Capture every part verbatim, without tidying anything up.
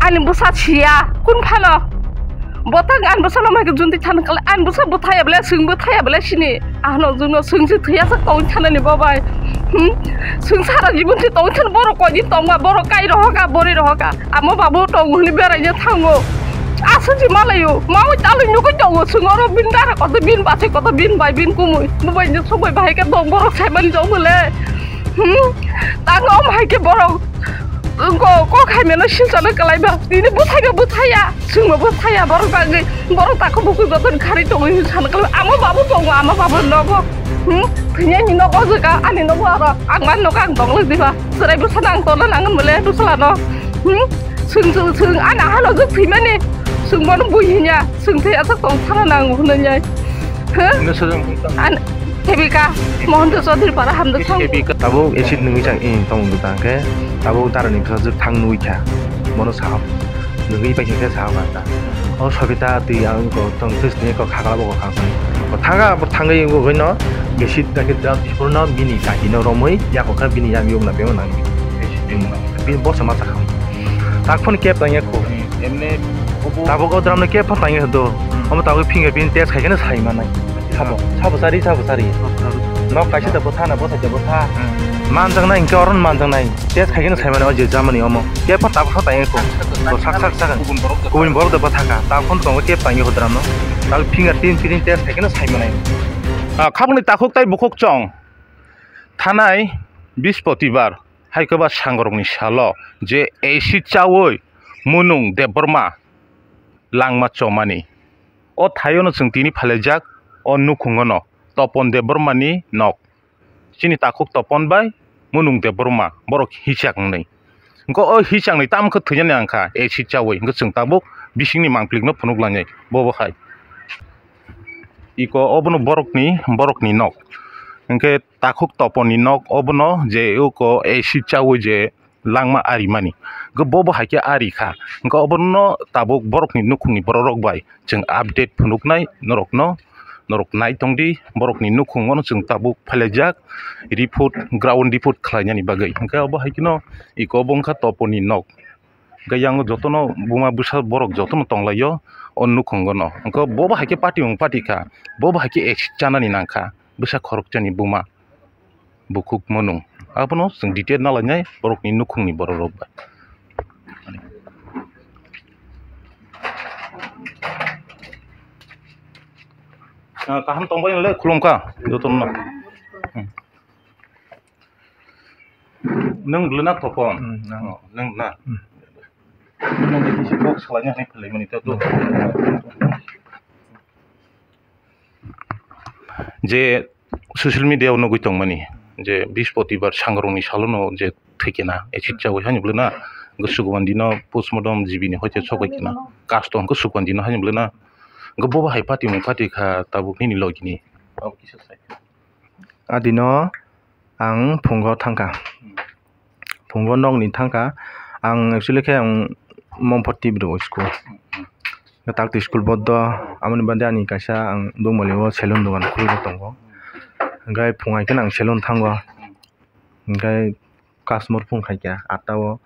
Ani bwsa siya, kun phano? Botang ani bwsa no mai junti than kala, ani bwsa bwthaya bele, swng bwthaya bele sini. Ano jungno swng si thaya sa tong thanani bo bai. Hmm? Swng sara jibon si tong than borok koi din tongma, borok kai rohoka, bori rohoka. Amo babu tong hwnwi beraina thango. Asa si malayo, mawi talwi nugwi tongo, swng oro bin dara koto, bin bathai koto, bin bai, bin kumui. Bo bai ni sok bai bahai khe tong borok saimani jong bele. Hmm? Tang om hai khe borok. Ko, ko khaimano silsano kalaiba. Nini bwthaiba bwthaya, swngba bwthaya, borok tangwi, borok takhuk bukhuk joto khari tongwi hwnwi sana kalaiba. Amo babu tongo, amo babu nogo. Hmm? Thwinani nogo jwkha, ani nogo aro. Ang man nogo ang tongla diba. Chwrai bwsano ang tongna nangani bole bwsalano. Hmm? Swng, swng, swng, ani ahano jwk thwimani. Swngmano bui hinya, swng thwi aswk tong sana nango hwnwi. Huh? Nung sajang bwtang. An, Kebika, Mohanto Chaudhary para hamjak thang. Kebika. Tabuk acid nungwi chang, eh, tong bwtang khe, tabuk darani bwsajwk thang nungwi kha. Bono sao. Nungwi pai khe sao kha ta. O Sobita twi ang ko tong twis ni ko khakla bo ko khang. Ko thanga, bo thangwi bo goi no, acid da khe dam phuru no bini kaki no romwi, ya ko kha bini yang yong na beng nang. Acid yong na. Bini bosa ma ta kham. Tak phone kep tang ya ko. Emne obo. Tabuk o dram no kep phone tang ya do. Hmm. Omo tabuk fingerprint test khai khe no sai manai. Sabo, sabo sari, sabo sari. Nok kaisa da bwtha na, bwtha da bwtha. Hmm. Manjaknai hinkhe oro no manjaknai. Test khai khe no sai mano o je Germany omo. Khe pha tabuk pha tang kho. Bo sak sak sak. Kubun borok da bwtha kha. Tabuk phano tongo khe tang kho dram no. Tabuk finger tin piring test khai khe no sai manai. Ah, khapni takhuk tai bukhuk chong. Thanai Bispotibar hai khe ba sangrokni salo je acid chawi Munung Debbarma langma chomani. O thaiono chwng tini phalaijak o nukhungono Topon Debbarmani nok. Chini takhuk Topon bai Munung Debbarma borok hichak wngnai. Hwnkhe o hichakni tamo khe thwinani nangkha acid chawi, hwnkhe chwng tabuk bisingni mangplikno phunuk lainai bobo hai. Iko obono borokni, borokni nok. Hwnkhe takhuk Toponni nok obono je eko acid chawi je langma arimani. Hwnkhe bobo hai khe ari kha. Hwnkhe obono tabuk borokni nukhungni bororok bai chwng update phunuknai norokno, norok nai tongdi, borokni nukhungono chwng tabuk phailaijak report, ground report khlainani bagwi. Hwnkhe obo hai kheno iko obo wngkha Toponni nok. Hwnkhe yang jotono buma bwsa borok jotono tonglaio o nukhungono. Hwnkhe bobo hai khe patimung pati kha, bobo hai khe acid chanani nangkha bwsa khoroksani buma. Bukhuk Munung. Abono chwng detail nalainai borokni nukhungni bororok bai. Ah, kaham tongbai le khulumkha jotono. Hmm. Nwng bwlwna Topon? Hmm, nang. Oh, nwng na? Hmm. Nwng khe kisi kok salaina hinwi phailaimani to. Je social media o nugwi tongmani je Bispotibar sangrokni salono je thwikena acid chawi hani bwlwna, hwnkhe Sukumandino postmortem G B ni hoite sokbai kena custom hwnkhe Sukumandino hani bwlwna, hwnkhe bobo hai patimung pati kha tabuk nini logini. Adino ang phungo thangkha. Phungo nokni thangkha. Ang actually khe ang Mompati bro school. Takti school bodo, amoni bade ani kaisa ang Dugmali o salon dogan khulwi tongo. Hwnkhe phung hai kheno ang salon thango. Hwnkhe customer phone khaikha atta o,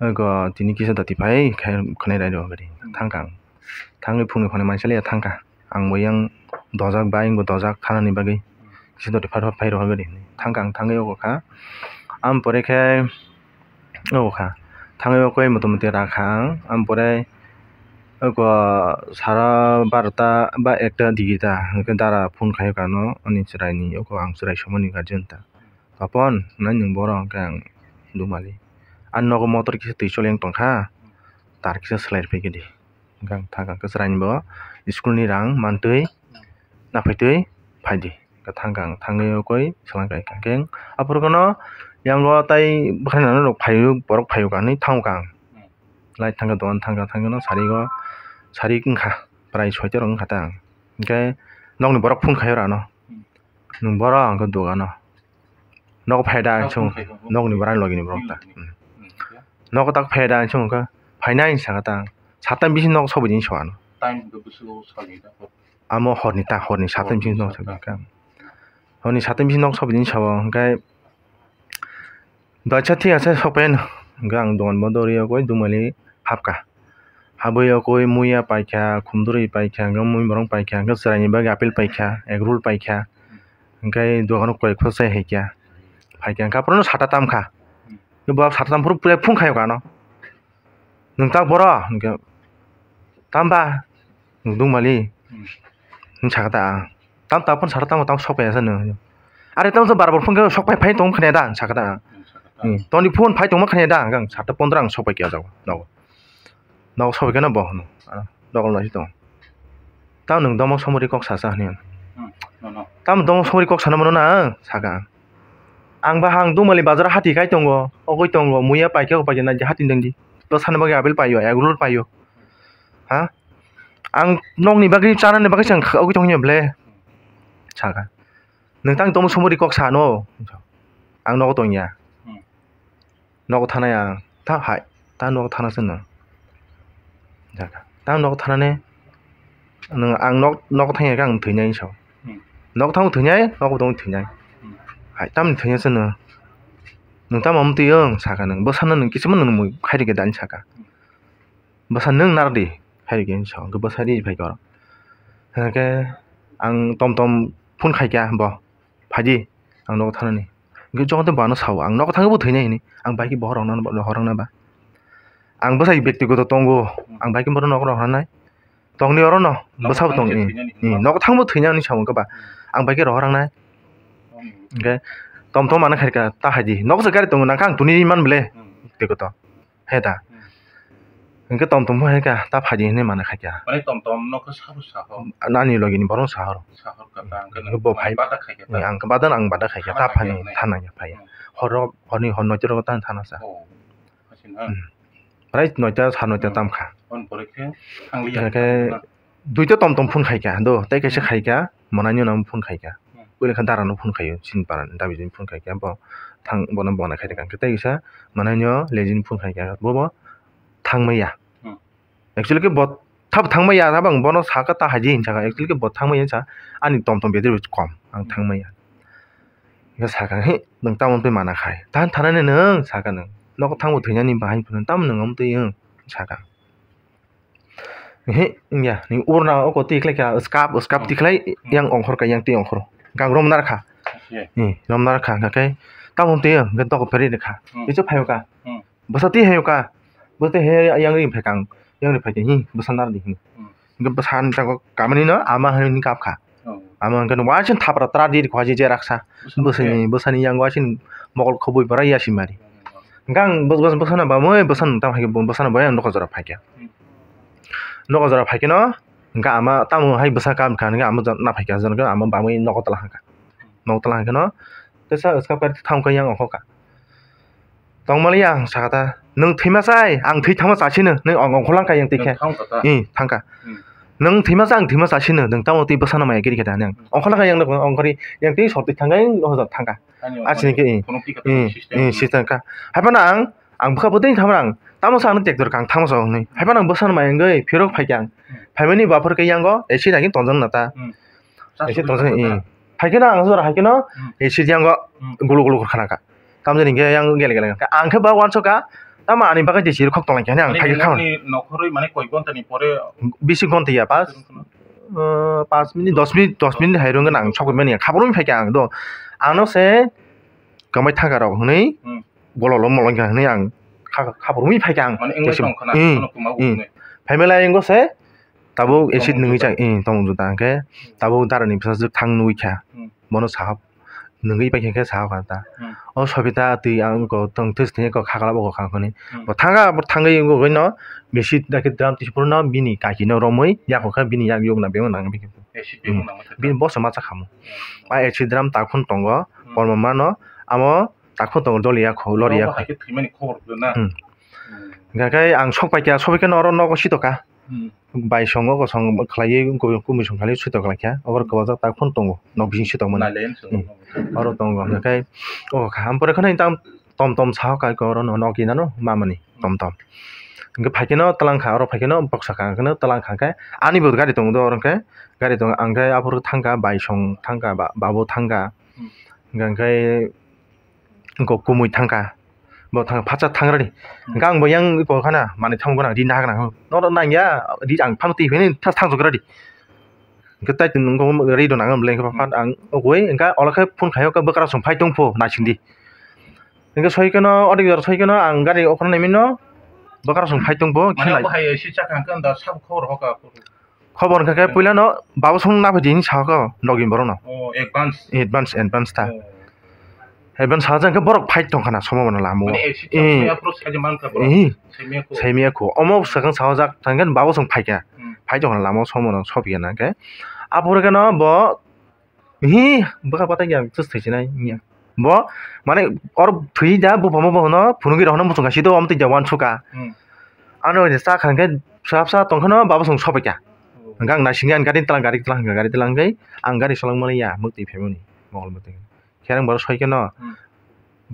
ego tini kisa dati phai khe khwnai rai rw gari thangkha ang. Thangwi phungni khwnai mansa le thangkha. Ang bo yang dojak bai, ang bo dojak thanani bagwi kisa doti phar phar phai rw gari hinwi thangkha ang, thangwi ogo kha. Am pore khe ogo kha, thangwi okoi motamuti rakha ang. Am pore oko sara barota ba ekta digi ta hwnkhe dara phone khaio kha ano ani chwraini, oko ang chwrai somani guardian ta. Topon, nai nwng boro? Hwnkhe ang Dugmali. Ani nogo motor kisa twi choli wng tongkha, tar kisa swlai rwphai khe di. Hwnkhe ang thangkha, hwnkhe chwraini bo school ni rang mantwi naphaitwi phaidi. Hwnkhe thangkha ang, thangwi okoi swlangkha hwnkhe aphuru kheno yango tai bwkhanani rok phaio, borok phaio hinwi thangkha ang. Light thangkha, dogan thangkha, thangkheno sari o, sari wngkha, prai soita rok wngkha ta ang. Hwnkhe nokni borok phone khaio rano. Nwng boro hwnkhe dogano. Nogo phaida ang chwng, nokni borok ani logini borok ta. Hmm. Nogo tak phaida ang chwng khe phainai hinwi sakha ta ang. Satta bisi nogo sobaidi hinwi sa ano. Time do bwswk salni da? Amo horni ta, horni satta bisi nogo sobaidi hinwi sa. Horni satta bisi nogo sobaidi hinwi sa o, hwnkhe doisa thik ase sokphai no. Hwnkhe ang dogan bondo rwi o koi Dugmali Habka. Habwi okoi muya paikha, khumdurwi paikha, hwnkhe muiborong paikha, hwnkhe chwraini bagwi apple paikha, egg roll paikha, hwnkhe dogano koi kho chai haikha. Phaikha hwnkhe aphuru sata tamkha. Bo sata tamphuru purai phung khaiyokha ano. "Nwng tak boro?" hwnkhe, "Tamba?" "Nwng dungmali?" hwn sakha ta ang. "Tam ta phone sata tamo tamo sok paiya sa nwng?" "Are tamo bar bar phone khe sok pai phai tong khanya da?" hwn sakha ta ang. "Toni phone phai tongma khanya da?" hwnkhe ang sata pondro ang sok paikha o jaga nogo. Nogo sok paikha no bo hwno. Dogol no si tong. "Tamo nwng domo somori kok sasa?" hwnwi ang. "Tamo domo somori kok sana mano na?" ang sakha ang. "Ang ba ang dungmali bazar hati kai tongo, ogoi tongo, muya paikha o paikha na hati nangdi. Bwsani bagwi apple paio, egg roll paio. Ha? Ang nokni bagwi chanani bagwi se ang ogoi tongya ble?" sakha. "Nwng tang tongmo somori kok sano?" ang nogo tongya. Nogo thanai ang, ta hai, ta nogo thana se nwng. Ta nogo thanane, nwng ang nok, nogo thangya khe ang thwinai hinwi sao. Nogo thango thwinai, nogo thango thwinai. Hai, tamni thwinai se nwng. Nwng tamo amtwi wng sakha nwng, bwsano nwng kichima nwng mui khairikhe dani sakha. Bwsa nwng nardi khairikhe hinwi sao, hwnkhe bwsa ri phaikha oro. Hwnkhe ang tom tom phone khaikha bo, phaidi ang nogo thanani. Hwnkhe jokhon tei bo ano sao, ang nogo thangwi bo thwinai hinwi, ang bai khe bohrokna, bohrokna ba. Ang bwsai bektigoto tongo, ang bai khe bohrok nogo rohornai. Tongni orono, bwsabo tong, nogo thangwi thwinani, nogo thangbo thwinani sao hwnkhe ba. Ang bai khe rohornai. Hwnkhe tom tom ano khaikha, ta haidi, nogo se gari tongo, nangkha ang tuni man ble, bektigoto. He da. Hwnkhe tom tom bo hai kha, ta phaidi hinwi mana khaikha. Mane tom tom no khe sabo saho. Ani logi ni borok sahoro. Sahor kha ta, hwnkhe bo phai. Bada khaikha ta. Ang khe bada, ang bada khaikha, ta phani thana ya phai. Horo, horni hor noita rogo ta thana sa. Prai noita, sa noita tam kha. Hwnkhe duita tom tom phone khaikha do, tei kaisa khaikha, mwnai no phone khaikha. Puila khe dara no phone khaio, chini para ni dabi phone khaikha, bo thang, bono bona khairikha. Tei kisa mwnai no legend phone khaikha, bo bo thangmaya. Actually khe bo thab thangmaya, abo ang bono sakha ta haidi hinwi sakha, actually khe bo thangmaya hinwi sa, ani tom tom battery bo kom, ang thangmaya. Hwnkhe sakha, "He, nwng tamo twi mana khai? Than thanani nwng?" sakha nwng. "Nogo thangbo thwinani bahai phano tamo nwng omo twi wng?" sakha. He, wngya, ni urna oko twi khlai kha, skap, skap twi khlai, yang ongkhor kha, yang twi ongkhor. Gang rom nar kha. Rom nar kha, hwnkhe tamo twi wng, hwnkhe dok pherwi rwkha. Kisa phaio kha. Bwsa twi haio kha. Bwsa twi hai yang ri phai kha ang. Yang ri phai kha, hi, bwsa nar di, hi. Hwnkhe bwsa ni jago kamani no ama hinwi kap kha. Ama hwnkhe no waising thapra tra di rikha je raksa. Bwsani, bwsani yang waising mokol khobwi bara yasi mari. Hwnkhe ang bwsano bamwi bwsano tamo hai khe bwsano bai ang nokha jora phai kha. Nokha jora phai khe no hwnkhe ama tamo hai bwsa kam kha hwnkhe ama na phai kha, ama bamwi nogo twla hwnkha. Nogo twla hwnkhe no tesa skap kar thang kha yang ongkha. Tongmaliya ang sakha ta, "Nwng thwima chai, ang thwi thangma chasino, nwng ong-, ongkholang kha yang twi khe." Thangkha. Nwng thwima cha, ang thwima chasino, nwng tamo twi bwsano maya kiri khe da, nwng ongkholang kha yang, nwng ongkhori yang twi sor twi thangkha, yang hojak thangkha. Asini khe, system kha. Hai phano ang, ang bwkha bo tei thangma ang, tamo sa ang tractor kha, ang thangma sa hwnwi. Hai phano ang bwsano maya wngwi phirok phai kha ang. Phaimani buphar khe yango, esi nagin tonjak na ta. Esi tonjak, phai khe no ang jora hai khe no, esi yango gulu gulu khana kha. Tamjani hwnkhe yang gele gele hwnkha. Ang khe ba uansukha, tamo ani bagwi je chirikhok tonglaikha hinwi ang phai kha. Nokhorwi mane koi ghonta ni pore? Bisi ghonta ya, pas, pas minute, dos minute, dos minute hai rwngkha ang sokwi mani khabrumwi phai kha ang do. Ano se kwmai thangka rok hwnwi gololo molongkha hwnwi ang kha-, khabrumwi phai kha ang. Mane wngwi tongkha na, phano kwma hwnwi. Phaimani lai wngkha se tabuk acid nungwi chak, tamo juda hwnkhe tabuk darani bwsajwk thang nugwi kha. Bono sahok nungwi paikha khe sahok kha ta. O Sobita twi ang ko tong thwis thwngwi ko khakla bo kha hwnwi. Bo thanga, bo thangwi wngwi no bisi dakhe drum tisi phuru no bini kaki no romwi yakho kha bini yak yokna bemang nang bini. Bini boso macha khamu. A acid drum takhun tongo, kolmo mano amo takhun tongo doli yakho lori yakho. Hwnkhe ang sok paikha, sobai khe no oro nogo sitokha. Baisongo kosong khlaiwi, kubui song khlaiwi switok khlaikha. Oro kwbajak tak phano tongo, nok bising sitokmani. Oro tongo, hwnkhe o kha. Ampore kheno tam tom tom sahok kai oro no, nok inano mamani tom tom. Hwnkhe phai kheno twlang kha, oro phai kheno boksa kha, hwnkhe twlang kha khe ani bo gari tongo do, oro hwnkhe gari tongo. Ang khe aphuru thangkha, baisong thangkha, ba-, babu thangkha. Hwnkhe, hwnkhe kumui thangkha. Bo thang phatsa thang radi. Hwnkhe ang bo yang iko khana manwi thango gana ri nahak nang. Norok nangya ri ang phano twi phai thas thang jok radi. Hwnkhe tai twi nungkho ri do nang bwlai hwnkhe phat ang ugui hwnkhe olo khe phone khaio bwkrasong phai tongpho naisingdi. Hwnkhe soi kheno odik jora soi kheno ang gari okhorno naimino bwkrasong phai tongpho. Mane khe abo hai swi chakha hwnkhe da sabo khobor hoka. Khobor hwnkha khe puilano babosong naphai di hinwi sakha nogi borokno. Oh, advance. Advance, advance ta. Oh. Advance sajak hwnkhe borok phai tongkhana somo bono lama o. Mane exit Eh. Approach khaidi mankha borok. Eh. Saimaya kho. Saimaya kho. Omo swkang sajak thangkhe babosong phaikha. Hmm. Phai tongkhana lama o somo bono sophiya na khe. Aphuru kheno bo Hi, bwkha patai ya, just thwi sinai, ya. Bo, mane, or thwi da, buphamo bono, phunugwi rohorno muchung kaisi do, omo twi da uansukha. Hmm. Ano je cha kha hwnkhe, bwsa bwsa tongkhano, babosong sopaikha. Oh. Hwnkhe ang naisingya, ang gari tlang, gari tlang, hwnkhe gari tlang khe, ang gari cholong maliya, mwktwi phaimani, mokol mwktwi. Kherang borok soi kheno, Hmm.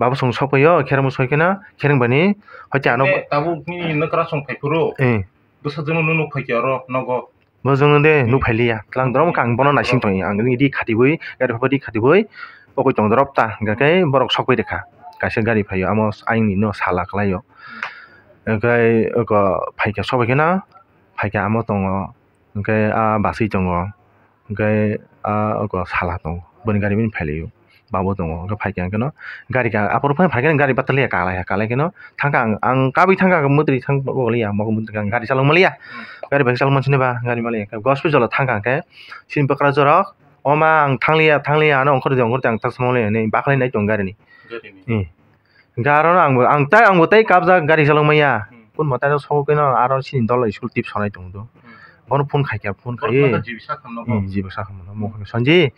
babosong sopaio, kherang soi kheno, kherang bani, hoite ano Eh, tabuk nini nokra song phai phuru. Eh. Bwsa jono nuk phai khe oro, nogo. Bo jongno de nuk phailiya. Tlang dorong kang bono naising tongya. Ang nini di khatiwi, gari phapo di khatiwi. Okoi tong dorop ta. Hwnkhe borok sokwi rikha. Kaisa gari phaio. Amo ayang ni no sala kwlaio. Hwnkhe oko phaikha sokbai kheno. Phaikha amo tongo. Hwnkhe a baswi tongo. Hwnkhe a oko sala tongo. Boni gari bini phailaio. Babo tongo, hwnkhe phaikha hwnkhe no gari ka aphuru phano phaikhe gari bataliya kalaikha, kalai kheno thangkha ang, ang kabwi thangkha mwtwi thang liya, mokol mwtwi thangkha, gari chalok maliya, gari bai chalok mansinai ba, gari maliya, gospel jora thangkha hwnkhe chini bwkrajwk rok, "O ma, ang thangliya, thangliya, ano ongkhordi, ongkhordi, ang ta swmaliya," hinwi baklai nai tongo gari ni. Gari ni. Hmm. Hwnkhe aro no ang bo, ang tai, ang bo tai kabjak gari chalok maya. Hmm. Kun bo tai no sogwi no aro chini dol school tip sonai tongo do. Hmm. Bono phone khai kha, phone khai. Bono phone kha G B sakha mano. Hmm, G B sakha mano. Mo khe Sanji,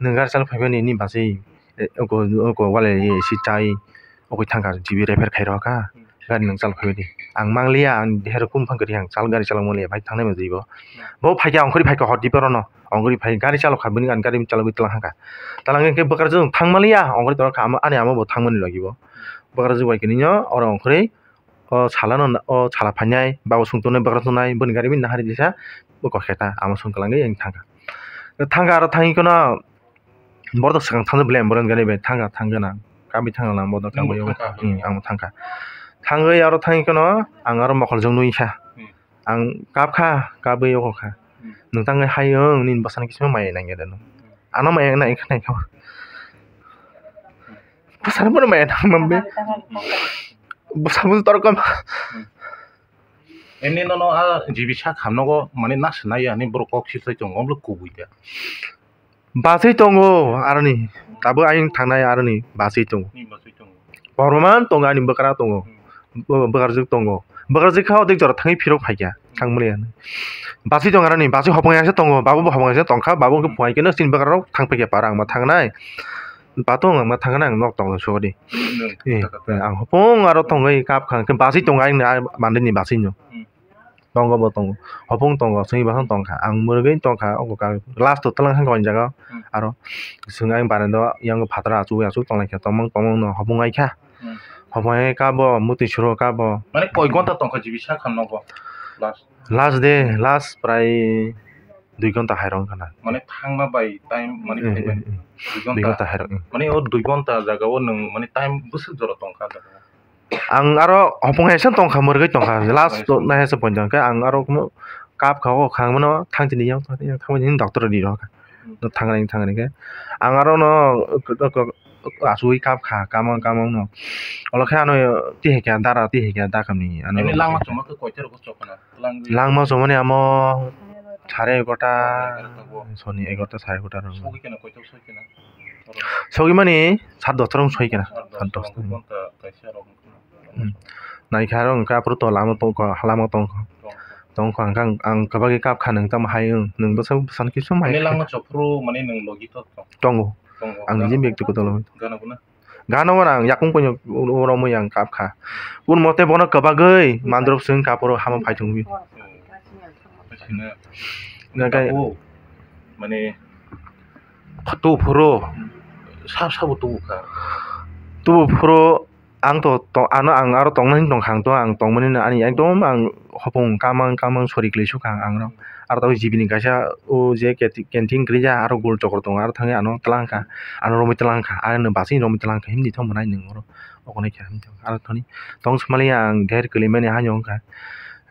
nwng gari chalok phai mani nini bachwi, eh, oko, oko wale, eh, si chai, okoi thangkha G B repair khai rokha. Hmm. Gari nwng chalok phai di. Ang mangliya, ang deher phone phang kari ang chal gari chalok mangliya, bike thangnai manjwi bo. Hmm. Bo phai kha, ongkhorwi phai kha hor di poro no. Ongkhorwi phai gari chalok kha, bini gari chalogwi tlang kha. Tlang khe bwkrajwk thang manliya, ongkhorwi tong kha, ani amo bo thang mani logi bo. Bwkrajwk bai khe nini oro ongkhorwi o sala no, o sala phainai, babo song tongnai, bwkrajwk tongnai, boni gari bini nahari disa, bo kok khe ta, amo song kwlangwi ang thangkha. Thangkha aro thangwi kheno, borok swkang thangjak belai, borok gari bai thangkha, thangkha na, kabwi thangkha na, bodo Nang bo kabwi thangkha, hmm, ang bo thangkha. Thangwi aro thangwi kheno, ang aro mokol jwk nui kha. Hmm. Ang kap kha, kabwi yokho kha. Hmm. Nwng tangwi hai wng, nini bwsano kisa maya nangya da no. Hmm. Ano maya nang kha nai kha. Bwsano bono maya nang mambe. Bwsano torkam. Hmm. Emni nono a G B sakha nogo mane naswnai ya hinwi borok kok sisai tongo, omo kubui da. Bachwi tongo aroni, tabuk ayang thangnai aroni bachwi tongo. Ni bachwi tongo. Borman tongo, ani bwkra tongo. Hmm. Bo-, bwkrajwk tongo. Bwkrajwk kha o tei jora thangwi phirok phaikha, thangmani hinwi. Bachwi tongo aroni, bachwi hopong yangsa tongo, babu bo hopong yangsa tongkha, babu wngkhe Hmm. phunai khe no chini bwkrarok thang paikha para ang ma thangnai. Batung ang ma thangnai, ang nok tongno sogodi. Hmm. Eh, ang hopong aro tongwi kap kha, khe bachwi tongo ayang ni, ah, mandini bachwi no. Hmm. Tongo bo tongo. Hopong tongo, chwngwi bahan tongkha. Ang mwrwgwi tongkha, obo ka last o twlang kha o jaga o. Hmm. Aro chwng ayang baranda o yang phataro achugwi achuk tonglaikha, tongmung tongmung no hopong ai kha. Hmm. Hopong ai kha bo, mwtwi suro kha bo. Mane koi gonta tongkha G B sakha nogo last? Last day, last prai dui gonta hai rong khana. Mane thangma bai time mane Eh, phaibai. Eh, eh. Dui Dui gonta. Gonta hai rong, eh. Mane o dui gonta jaga o nwng mane time bwswk jora tongkha jaga o? Ang aro hopong hai se tongkha, mwrwgwi tongkha, last Hai se. Nai hai se poito, hwnkhe ang aro kunu kap kha, o kha, ang bono thang tini yang, yang thangbai tini doctor ni rw kha. Hmm. Thang nai, thang nai khe ang aro no, achugwi kap kha, kamang, kamang no. Olo khe ano tihai khe dara, tihai khe dakam ni ano. Ini langma chuma khe koita rok chokna? Langma chumani amo sare egarota, Egarota bo. Soni egarota, sare egarota rok. Sogwi kena, koita sogwi kena? Sogwi mani sat dosta rok sogwi kena. Sat dosta. Sat dosta. Ghonta kaisa rok. Hmm. Naikha aro hwnkhe aphuru to lama tongkha, lama tongkha. Tongkha. Tongkha hwnkhe ang, ang kwbagwi kap kha, nwng tamo hai wng, nwng bwsa, bwsano kisu mai. Mane langma chopro mane nwng logi to tong? Tongo. Tongo. Ang nijini bektigoto logi. Gana guna? Gana guna ang yakung poino romwi ang kap kha. Kun mote bono kwbagwi mandrop swng kap oro hama phai thwngwi. Hmm. Hwnkhe Tabu, mane tubu phuru, sab sabo tubu kha. Tubu phuru. Ang to, to, ano ang aro tongna hwn tongkha, ang to ang tongmani no ani ekdom ang hopong kamang kamang sori kwlai sukha ang, ang no. Aro tabuk G B ni kaisa o je canteen kwrwi ya, aro gol chokro tongo, aro thangwi ano twlang kha, ano romwi twlang kha, ano bachwi romwi twlang kha, himni thangbo nai nwng oro. Okonai kha aro thani tong swmali ang gher kwlwi mani haino wngkha.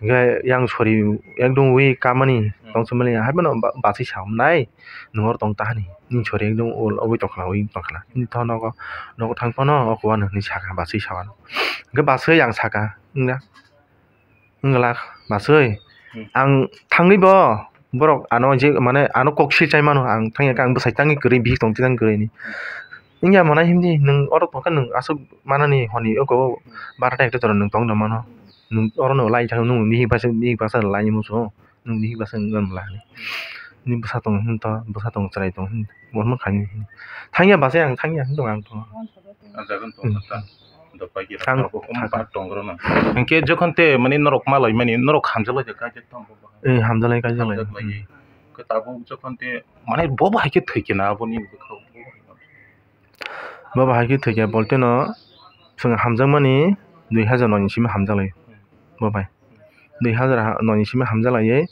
Hwnkhe yang sori ekdom wi kamani tong swmali hai phano ba-, bachwi sa nai nwng oro tong ta hani nini sori ekdom ol obwi tongkha wi tongkha nini tho nogo nogo thang phano oko uanw hinwi sakha bachwi sa uanw hwnkhe bachwi ang sakha wngya. Wngla bachwi ang thangwi bo borok ano je mane ano kok silchai mano ang thangya khe ang bwsai tangwi kwrwi bihik tong twi tang kwrwi ni wngya mwnai himdi nwng oro tongkha nwng aswk manani hwnwi oko bara tai tong nwng tong mano nwng oro no lai thang nwng bihik basa bihik basa lai muchung nwng bihik basa wngya mwnai nini bwsa tong hwn to bwsa tong chwrai tong hwn bo hwn kha thangya bachwi ang thangya hwn tong ang tong. Ang Dophai khe ang rok thaka. Tongrok no. Hinkhe jokhon te mani norok malai mani norok hamjaklai khe kaijak tong bo. Eh, hamjaklai kaijak lai. Hamjaklai. Khe tabuk jokhon te mane bo bahai khe thwi khe na aboni bwkhao. Bo bahai khe thwi khe bolte no chwng hamjakmani dui hajar noi ni simi hamjaklai. Bo bai. Dui hajar ha-, noi ni simi hamjaklaiwi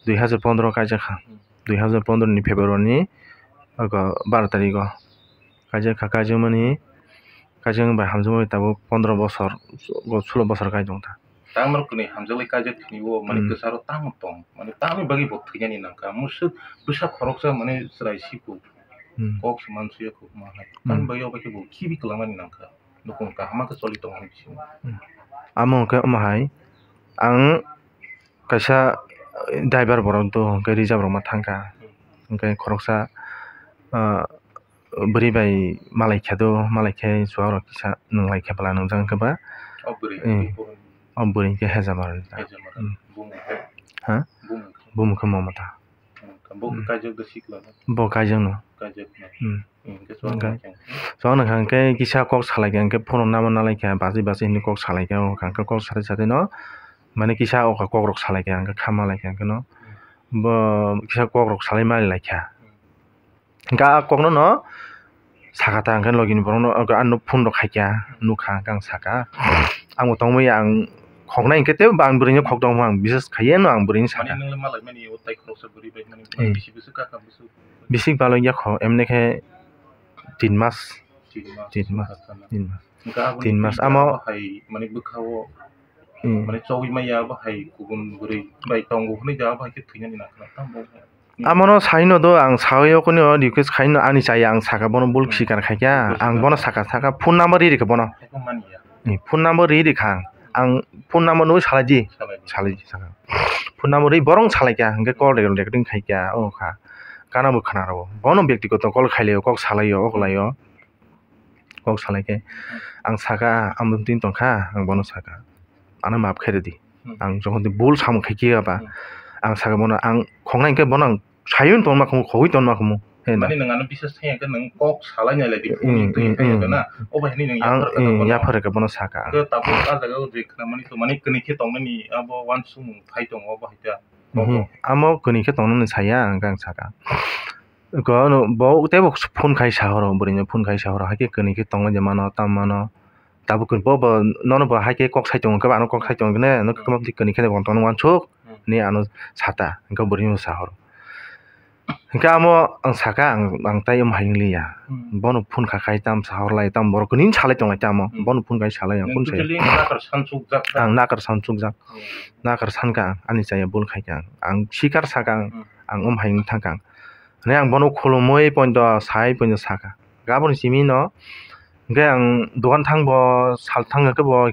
dui hajar pondro kaijak kha. Dui hajar pondro ni February ni ogo baro tarikh o kaijak kha, kaijakmani, kaijakmani bai hamjakmani tabuk pondro bosor, sulo bosor kai tong kha. Tamo rok kwnwi hamjaklai kaijak thwini o, mane, hmm, kwcharo tamo tong, mane, tamoni bagwi bo thwinani nangkha. Mwswk bwsa khoroksa, mane, chwrai siku. Hmm. Kok se mansuya kok ma hai. Hmm. Tamoni bagwi obo khe bo khibi kwlangmani nangkha. Nukung kaham khe choli tongmani bisingo. Hmm. Amo hwnkhe omo hai, ang kaisa driver borok do hwnkhe reserve rok ma thangkha. Hmm. Hwnkhe khoroksa, ah, bwrwi bai malai khe do, malai khe chuwak rok kisa nwnglai khe bwla nwngjak khe ba. O bwrwi, eh, o bwrwi khe Hejamar. Hejamar. Hmm. Bumung khe? Ha? Bumung khe? Bumung khe Mamata. Bumung khe. Bo, hmm, kaijak da sikla no? Bo kaijak no. Kaijak no. Hmm. Hmm, hwnkhe chuwak no khe? Chuwak no khe hwnkhe kisa kok salai khe hwnkhe phone no nama nalai khe bachwi bachwi hinwi kok salai khe o hwnkhe kok salai salai no mane kisa o kok rok salai khe hwnkhe kha malai khe hwnkhe no. Hmm. Bo kisa kok rok salai malai kha. Hmm. Hwnkhe a kokno no sakha ta, hwnkhe logi ni borok no, ano phone rok khaikha, nukha, hwnkhe ang sakha, ang bo tongmani ang khoknai, hwnkhe teibo ang bwrwi no khok tongmani, ang biswas khaiya no ang bwrwi no sakha. Mane nwng le malaimani o tai khoroksa bwrwi bai mani, hmm, bisi bwswk kha, bwswk? Bisi balok ya kho, emne khe tin mas. Tin mas. Tin mas. Tin mas. Hwnkhe aboni tin mas, twi amo hai mane bwkha o, hmm, mane chogwi maya bo hai kubun bwrwi bai tongo hwnwi da, abo hai khe thwinani nangkha na tamo. Amono saino do ang sawi o kuni o request khaino ani chaya ang saka bono bul, hmm, sikar khaikha ang bono saka saka phone number ri rikha bono. Phone number ri rikha ang, ang phone number nugwi salai di. Salai di. Salai di saka. Phone number ri borong salaikha hwnkhe call recording khaikha o kha. Kana bo khana rw bono bektigoto call khailai o kok salai o okolai o. Kok salai khe ang saka ang bwtwi tongkha ang bono saka. Ano maaf khairwdi. Hmm. Ang jokhon twi bul samung khaikhe ba, hmm, ang saka bono ang khoknai hwnkhe bono ang saywi tongma khumu khogwi tongma khumu. He na? Mani nwng ano biswas thaiya khe nwng kok salai nai lai di, hmm, phone twi, hmm, thaiya khe na. Obo hai nwng ang, yaphar khe, hmm, tongma yaphar khe bono saka. Hwnkhe tabuk a jaga o je khna mani to mani kwnwi khe tongmani abo uansukmung phai tongo obo hai khe. Hmm. Amo kwnwi khe tongnani saya hwnkhe ang saka. Ko ano bo teibo phone khai sa horo bwrwi no phone khai sa horo hai khe kwnwi khe tongma je mano tam mano. Tabuk bo, bo nono bo hai khe kok sai tongo, hwnkhe bo ano kok sai tongo, hwnkhe ne, ano kwma bwtwi kwnwi khe bo tongno uansuk, hmm, hinwi ano sata, hwnkhe bwrwi no sa horo. Hwnkhe amo ang saka, ang, ang tai omo hai wng liya. Hmm. Bono phone kha khai tam sa hor lai, tam borok kwnwi salai tong lai tamo. Hmm. Bono phone khai salai ang, phone sai. Totally nakar san chukjak kha. Ang nakar san chukjak. Hmm. Nakar san kha ang, ani chaya bul khai kha ang. Ang sikar saka ang, hmm, ang omo hai wng thang kha ang. Hinwi ang bono khulumui poito sai poito saka. Gaboni simi no, hwnkhe ang dogan thang bo sal thang khe bo,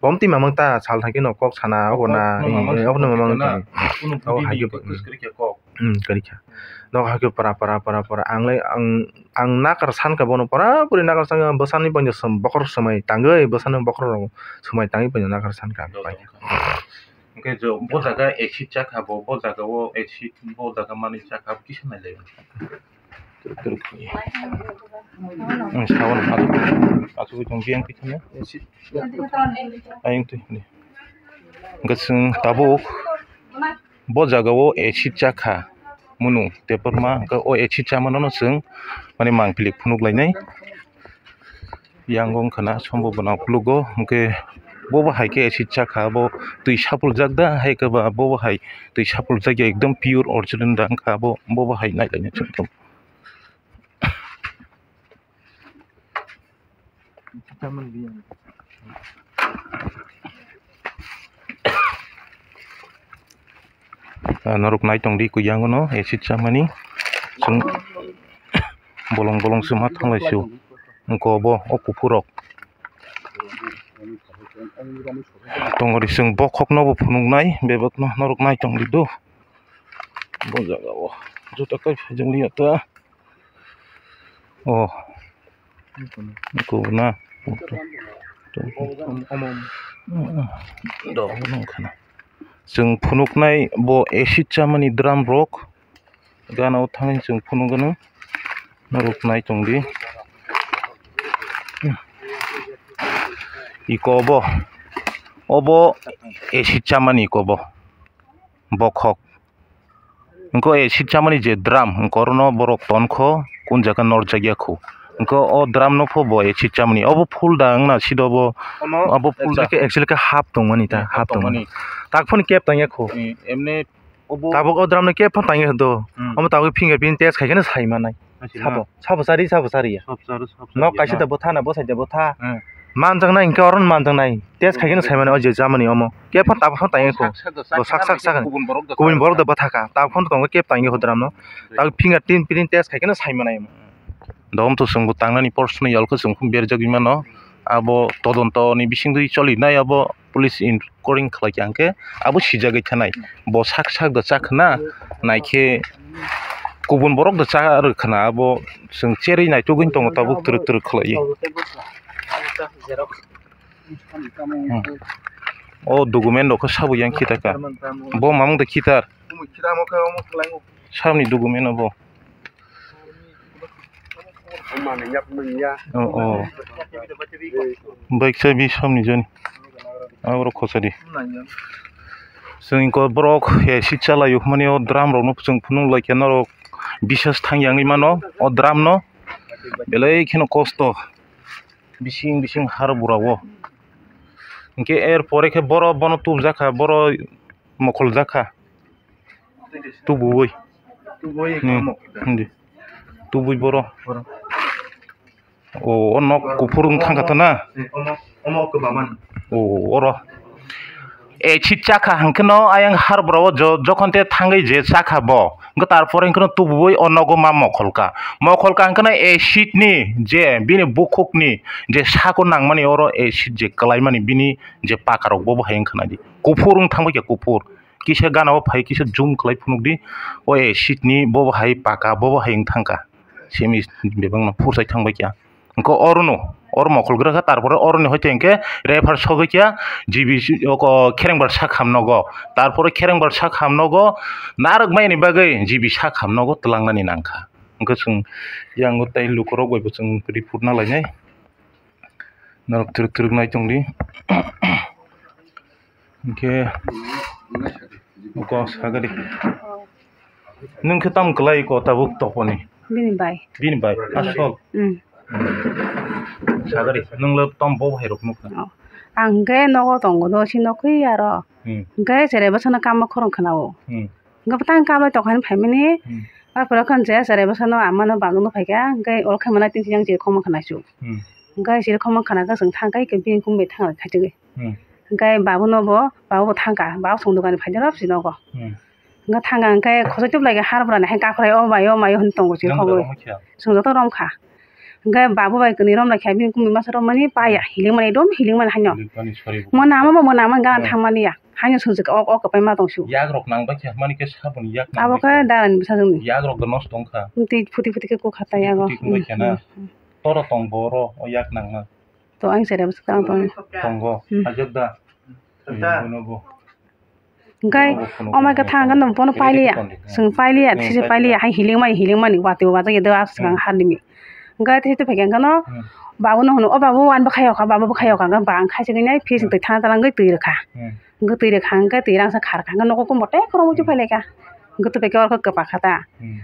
Bomtwi mamang ta sal thangkhe no kok sana obo na, obo no mamang tong. Obo no mamang tong. Obo hai khe kwswk kwrwi khe kok. Hmm, kwrwi kha. Nok hai khe pora pora pora pora ang lai ang, ang nakar san kha bono pora pori nakar san kha bwsani boino bokor swmai tangwi bwsani bokor rok swmai tangwi boino nakar san kha. Hwnkhe jo bo jaga acid chakha bo, bo jaga o acid bo jaga manwi chakha kisa nailai. Ang sawan asuk asuk tong biang kisa na. Ayang tu ni. Hwnkhe chwng tabuk bo jaga o acid chakha munu tepor ma hwnkhe o acid chamano no chwng mani mangpili phunuk lainai. Yang wng khana sombo bwna phulugo hwnkhe bo bo hai khe acid chakha bo twi sapuljak da hai khe ba bo bo hai twi sapuljak ya ekdom pure original da wngkha bo bo bo hai nai laina chwng tong. Ah, norok nai tong di, kuyang no acid chamani. Chwng bolong bolong se ma thanglai su. Wngkha bo o kuphur rok. Tongori chwng bokhok no bo phunuknai, bebak no norok nai tong di do. Bo jaga o joto kai phai jang liya ta. O. Kubuna. Do, nung khana. Chwng phunuknai bo acid chamani drum rok. Gana o thangwi chwng phunukgwno. Norok nai tong di. Iko bo. Obo acid chamani iko bo. Bokhok. Wngkha acid chamani je drum, wngkha orono borok tonkho, kun jaga norjakya kho. Wngkha o drum no pho bo acid chamani. Obo full da wngna sido bo, omo abo full da. Actually khe, actually khe half tongmani ta, hmm, half half tongmani. Tongmani. Tak phano kep tangya kho. Hmm, emne obo tabuk o drum no kep phano tangya do. Hmm. Omo tabuk fingerprint test khai kheno sai manai. Sabo, sabo sari, sabo sari ya. Sabo sari, sabo sari. Nok kaisa da botha na, bosai da botha. Hmm. Manjaknai hinkhe oro no manjaknai. Test khai kheno sai mano o je chamani omo. Kep phano tabuk phano tangya kho. Sak sak da, bo sak sak sak. Kubun borok da, kubun borok da botha kha. Tabuk phano tongo kep tangya kho drum no. Tabuk fingerprint test khai kheno sai manai. Dom to chwng bo tangnani por swnwi yal khe chwng phung berjagwi mano. Abo todonto ni bisingtwi choli nai abo. Police inquiry khlai kha hwnkhe abo sijagwi thanai. Bo sak sak da cha khna, naikhe kubun borok da cha rw khna, abo chwng cherwi naitugwi tongo tabuk twrwk twrwk khlaiwi. Hmm. O document rok khe sabo yang khitar kha. Bo mamung da khitar. Saboni document obo. Oh, oh. Baiksa bi samni jani. Aborok khosadi. Chwng ko borok he sitsa laio hwnmani o drum rokno chwng phunuk lai khe norok bisas thang yangwi mano o drum no. Belai kheno kosto. Bising bising har bura o. Hinkhe er pore khe boro bono tubujak kha, boro mokoljak kha. Tubui. Tubui hmm, tamo. Hindi. Tubui boro. Boro. O, o nok kuphur wng thang kha to na? Eh, omo, omo kwbangma. O, oro. E, chit chakha hwnkhe no ayang har boro o jo-, jokhon te thangwi je chakha bo. Hwnkhe tarpore hwnkhe no tubui o nogo ma mokholka. Mokholka hwnkhe no acid ni je bini bukhuk ni je sako nangmani oro acid je kwlaimani bini je paka rok bo bo hai wngkha nai di. Kuphur wng thangbai khe kuphur. Kisa gana o phai kisa zoom khlai phunuk di. O acid ni bo bo hai paka, bo bo hai wng thang kha. Simi bebak no phur sai thang bai kha. Hwnkhe oro no, oro mokol gra kha, tarpore oro ni hoite hwnkhe refer sogwi kha G B C o ko khereng bar sak ham nogo. Tarpore khereng bar sak ham nogo narwk mai ni bagwi G B sak ham nogo twlang nani nang kha. Hwnkhe chwng yang o tei luku rok bai bo chwng report na lainai. Norok twrwk twrwk nai tong di. Hwnkhe uko sagadi. Nwng khe tamo kwlai ko tabuk toponi? Bini bai. Bini bai, asol? Mm. Sagadi, nwng le tamo bo hai rok nukha? Oh. Ang hwnkhe nogo tongo do, si nokhi aro. Hmm. Hwnkhe cherai bwsano kamo khorang khna o. Hmm. Hwnkhe bwtang kamo tokhan phaimani. Hmm. Arpore khon je cherai bwsano amano bangno phaikha, hwnkhe oro khe mwnai tin yang je khoma khna su. Hmm. Hwnkhe siri khoma khna khe chwng thang khe bini kum bai thang khaisagwi. Hmm. Hwnkhe babuno bo, babu bo thangkha, babu chwng dogani phaidi rw si nogo. Hmm. Hwnkhe thangkha hwnkhe khosoi tubulaikha har bwrani hai kakhwlai o mai o mai o hwn tongo chwng joto romkha. Hwnkhe babu bai kwnwi romlaikha bini kumui masa romani paya, hmm, hilikmani ekdom hilikmani haino. Hilikmani sori bo. Mwnama bo mwnama gana thangmani ya. Haino swngjak o, o kwpai ma tong su. Yak rok nang bai khe mani khe saboni yak nang bai khe. Abo khe darani bwsajwkni. Yak rok do nosto wngkha. Twi phuti phuti khe kok kha ta yago. Phuti phuti khe na. Hmm, hmm. Toro tong boro o yak nangma. To ang sere bwswk tang tong. Tongo. Hmm. Ajak da. Da. Bono bo. Hwnkhe omo khe thang khe no bono pailiya. Chwng pailiya, thisi pailiya, hai hilikmani, hilikmani, watwi wajak ya do aswk ang harnimi. Hwnkhe thisi phai khe no, babu no hwno, "O babu, wani bwkhao kha, babu bwkhao kha," hwnkhe ba ang khaisagwi nai, fridge ni twi thana talangwi twi rwkha. Hwnkhe twi rwkha, hwnkhe twi rangsa kharkha, hwnkhe nogo kumbo tei khoroknwi phai laikha. Hwnkhe twi phai khe oro khe kwpa kha ta.